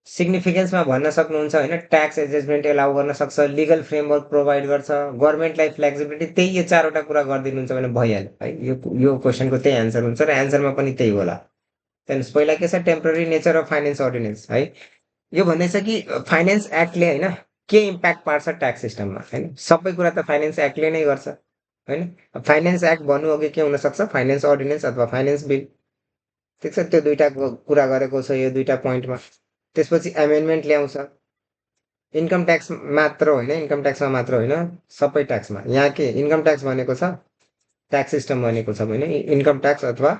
सिग्निफिकेन्समा भन्न सक्नुहुन्छ होइन ट्याक्स एडजस्टमेन्ट एलाउ गर्न सक्छ लिगल फ्रेमवर्क प्रोभाइड गर्छ गभर्मेन्टलाई फ्लेक्सिबिलिटी त्यही यो चारवटा कुरा गरिदिनुहुन्छ भने भइहाल्यो है। यो क्वेसनको त्यही एन्सर हुन्छ र एन्सरमा पनि त्यही होला। त्यहाँदेखि पहिला के छ temporary nature of finance ordinance है। यो भन्दैछ कि फाइनेन्स एक्टले होइन के इम्प्याक्ट पार्छ ट्याक्स सिस्टममा होइन सबै कुरा त फाइनेन्स एक्टले नै गर्छ होइन। फाइनेन्स एक्ट भन्नु अघि के हुनसक्छ फाइनेन्स अर्डिनेन्स अथवा फाइनेन्स बिल। ठिक छ त्यो दुइटा कुरा गरेको छ यो दुइटा पोइन्टमा। त्यसपछि एमेन्डमेन्ट ल्याउँछ इन्कम ट्याक्स मात्र होइन इन्कम ट्याक्समा मात्र होइन सबै ट्याक्समा। यहाँ के इन्कम ट्याक्स भनेको छ ट्याक्स सिस्टम भनेको छ भने इन्कम ट्याक्स अथवा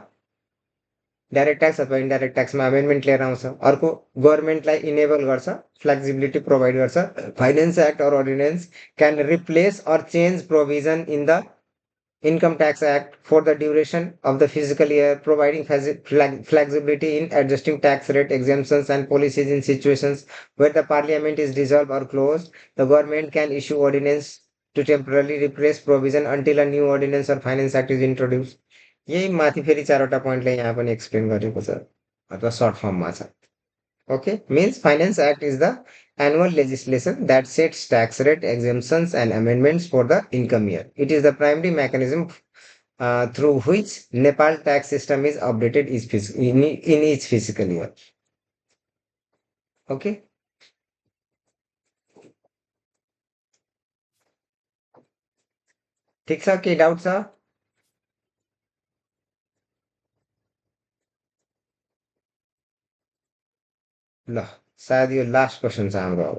डाइरेक्ट ट्याक्स अथवा इन्डाइरेक्ट ट्याक्समा अमेन्डमेन्ट लिएर आउँछ। अर्को गभर्मेन्टलाई इनेबल गर्छ फ्लेक्सिबिलिटी प्रोभाइड गर्छ। Finance act or ordinance can replace or change provision in the Income Tax Act for the duration of the fiscal year, providing flexibility in adjusting tax rate exemptions and policies in situations where the parliament is dissolved or closed. The government can issue ordinance to temporarily replace provision until a new ordinance or finance act is introduced. यही माथि फेरि चारवटा पोइन्टलाई यहाँ पनि explain गरेको छ अथवा short फर्ममा छ। Okay, means Finance Act is the annual legislation that sets tax rate exemptions and amendments for the income year. It is the primary mechanism through which Nepal tax system is updated in each fiscal year. Okay. ठिक छ केही doubt छ? ल सायद यो last question छ हाम्रो अब।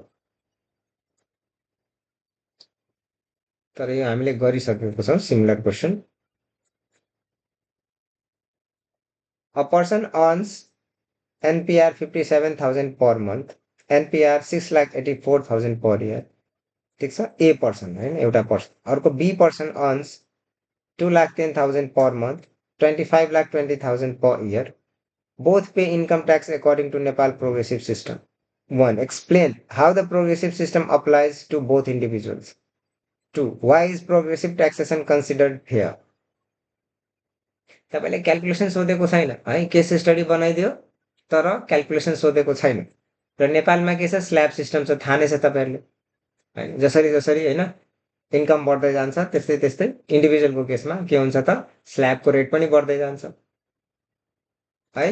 तर यो हामीले गरिसकेको छौँ similar question. A person earns NPR 57,000 per month, NPR 6,84,000 per year. ठिक छ ए पर्सन होइन एउटा पर्सन। अर्को B person earns 2,10,000 per month, 25,20,000 per year. Both pay income tax according to Nepal progressive system. 1. Explain how the progressive system applies to both individuals. 2. Why is progressive taxation considered fair? तपाईँले calculation सोधेको छैन है case study बनाइदियो तर calculation सोधेको छैन। र नेपालमा के छ स्ल्याब सिस्टम छ थाहा नै छ तपाईँहरूले होइन जसरी जसरी होइन इन्कम बढ्दै जान्छ त्यस्तै त्यस्तै इन्डिभिजुअलको केसमा के हुन्छ त स्ल्याबको रेट पनि बढ्दै जान्छ है।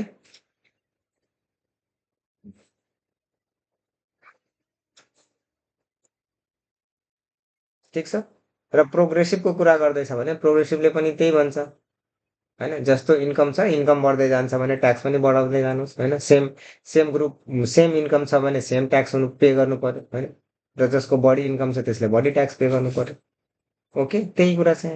ठिक छ र प्रोग्रेसिभको कुरा गर्दैछ भने प्रोग्रेसिभले पनि त्यही भन्छ होइन जस्तो इन्कम छ इन्कम बढ्दै जान्छ भने ट्याक्स पनि बढाउँदै जानुहोस् होइन। Same same group same income छ भने सेम ट्याक्स पे गर्नु पर्यो होइन र जसको बढी इन्कम छ त्यसले बढी ट्याक्स पे गर्नु पर्यो। ओके त्यही कुरा छ।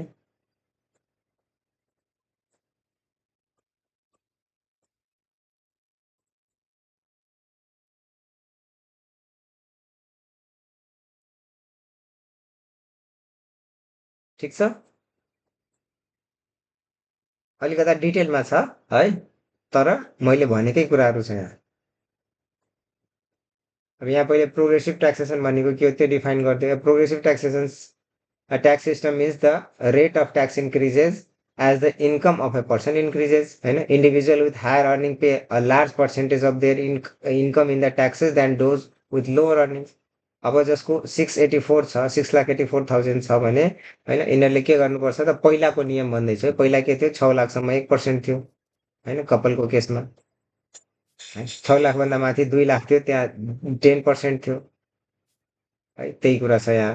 ठिक छ, अलिकता डिटेलमा छ है, तर मैले भनेकै कुराहरू छ यहाँ। अब यहाँ पहिले प्रोग्रेसिभ ट्याक्सेसन भनेको के हो त्यो डिफाइन गरिदियो। Progressive taxation, a tax system is the rate of tax increases as the income of a person increases, होइन। individual with higher earning pay a large percentage of their income in the taxes than those with lower earnings। अब जसको 684 छ, 6,84,000 छ भने होइन, यिनीहरूले के गर्नुपर्छ त, पहिलाको नियम भन्दैछु है, पहिला के थियो, 6 लाखसम्म 1% थियो होइन, कपालको केसमा 6 लाखभन्दा माथि 2 लाख थियो, त्यहाँ 10% थियो है, त्यही कुरा छ यहाँ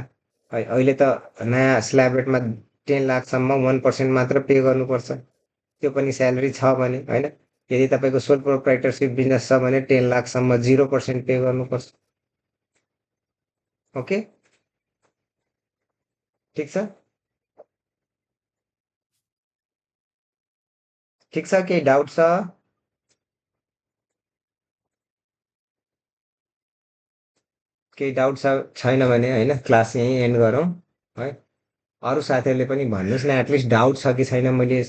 है। अहिले त नयाँ स्ल्याब रेटमा 10 लाखसम्म 1% मात्र पे गर्नुपर्छ, त्यो पनि स्यालेरी छ भने होइन। यदि तपाईँको सोल प्रोप्राइटरसिप बिजनेस छ भने 10 लाखसम्म 0% पे गर्नुपर्छ। ओके, ठिक छ, ठिक छ, केही डाउट छ? केही डाउट छैन भने होइन, क्लास यहीँ एन्ड गरौँ है। अरू साथीहरूले पनि भन्नुहोस् न, एटलिस्ट डाउट छ कि छैन, मैले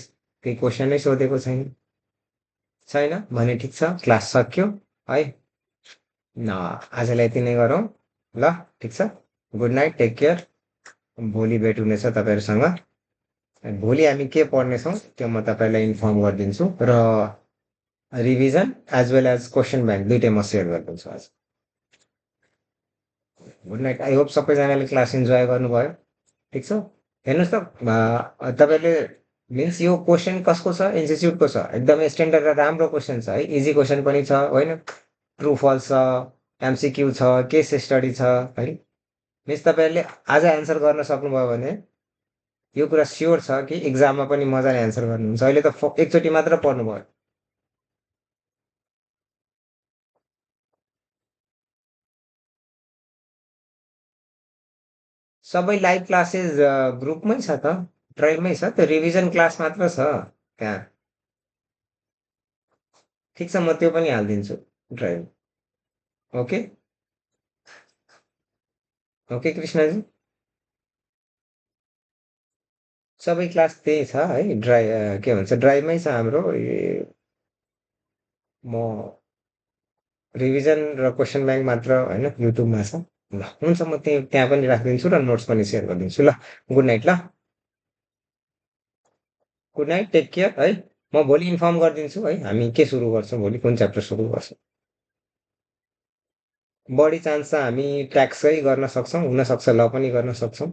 केही क्वेसनै सोधेको छैन। छैन भने ठिक छ, क्लास सक्यो है। आजलाई यति नै गरौँ ल, ठिक छ, गुड नाइट, टेक केयर। भोलि भेट हुनेछ तपाईँहरूसँग। भोलि हामी के पढ्नेछौँ त्यो म तपाईँलाई इन्फर्म गरिदिन्छु, र revision as well as question bank दुइटै म सेयर गरिदिन्छु आज। गुड नाइट, आई होप सबैजनाले क्लास इन्जोय गर्नुभयो। ठिक छ, हेर्नुहोस् त, तपाईँले मिन्स यो क्वेसन कसको छ, इन्स्टिच्युटको छ, एकदमै स्ट्यान्डर्ड र राम्रो क्वेसन छ है, इजी क्वेसन पनि छ होइन, ट्रु फल्स छ, एमसिक्यू छ, केस स्टडी छ है। मिन्स तपाईँहरूले आज एन्सर गर्न सक्नुभयो भने यो कुरा स्योर छ कि इक्जाममा पनि मजाले एन्सर गर्नुहुन्छ। अहिले त एकचोटि मात्र पढ्नुभयो। सबै लाइभ क्लासेस ग्रुपमै छ त, ड्राइभमै छ, त्यो रिभिजन क्लास मात्र छ त्यहाँ। ठिक छ, म त्यो पनि हालिदिन्छु ड्राइभ। ओके, ओके कृष्णजी, सबै क्लास त्यही छ है, के भन्छ, ड्राइभमै छ हाम्रो। म रिभिजन र क्वेसन ब्याङ्क मात्र होइन, युट्युबमा छ। ल हुन्छ, म त्यहाँ पनि राखिदिन्छु र नोट्स पनि सेयर गरिदिन्छु। ल गुड नाइट, ल गुड नाइट, टेक केयर है। म भोलि इन्फर्म गरिदिन्छु है, हामी के सुरु गर्छौँ भोलि, कुन च्याप्टर सुरु गर्छौँ। बढी चान्स छ हामी ट्याक्सै गर्न सक्छौँ, हुनसक्छ ल पनि गर्न सक्छौँ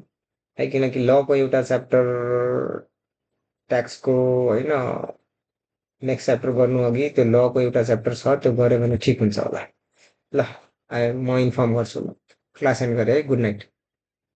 है, किनकि लको एउटा च्याप्टर ट्याक्सको होइन, नेक्स्ट च्याप्टर गर्नु अघि त्यो लको एउटा च्याप्टर छ, त्यो गऱ्यो भने ठिक हुन्छ होला। ल म इन्फर्म गर्छु, ल क्लास एन्ड गरेँ है, गुड नाइट।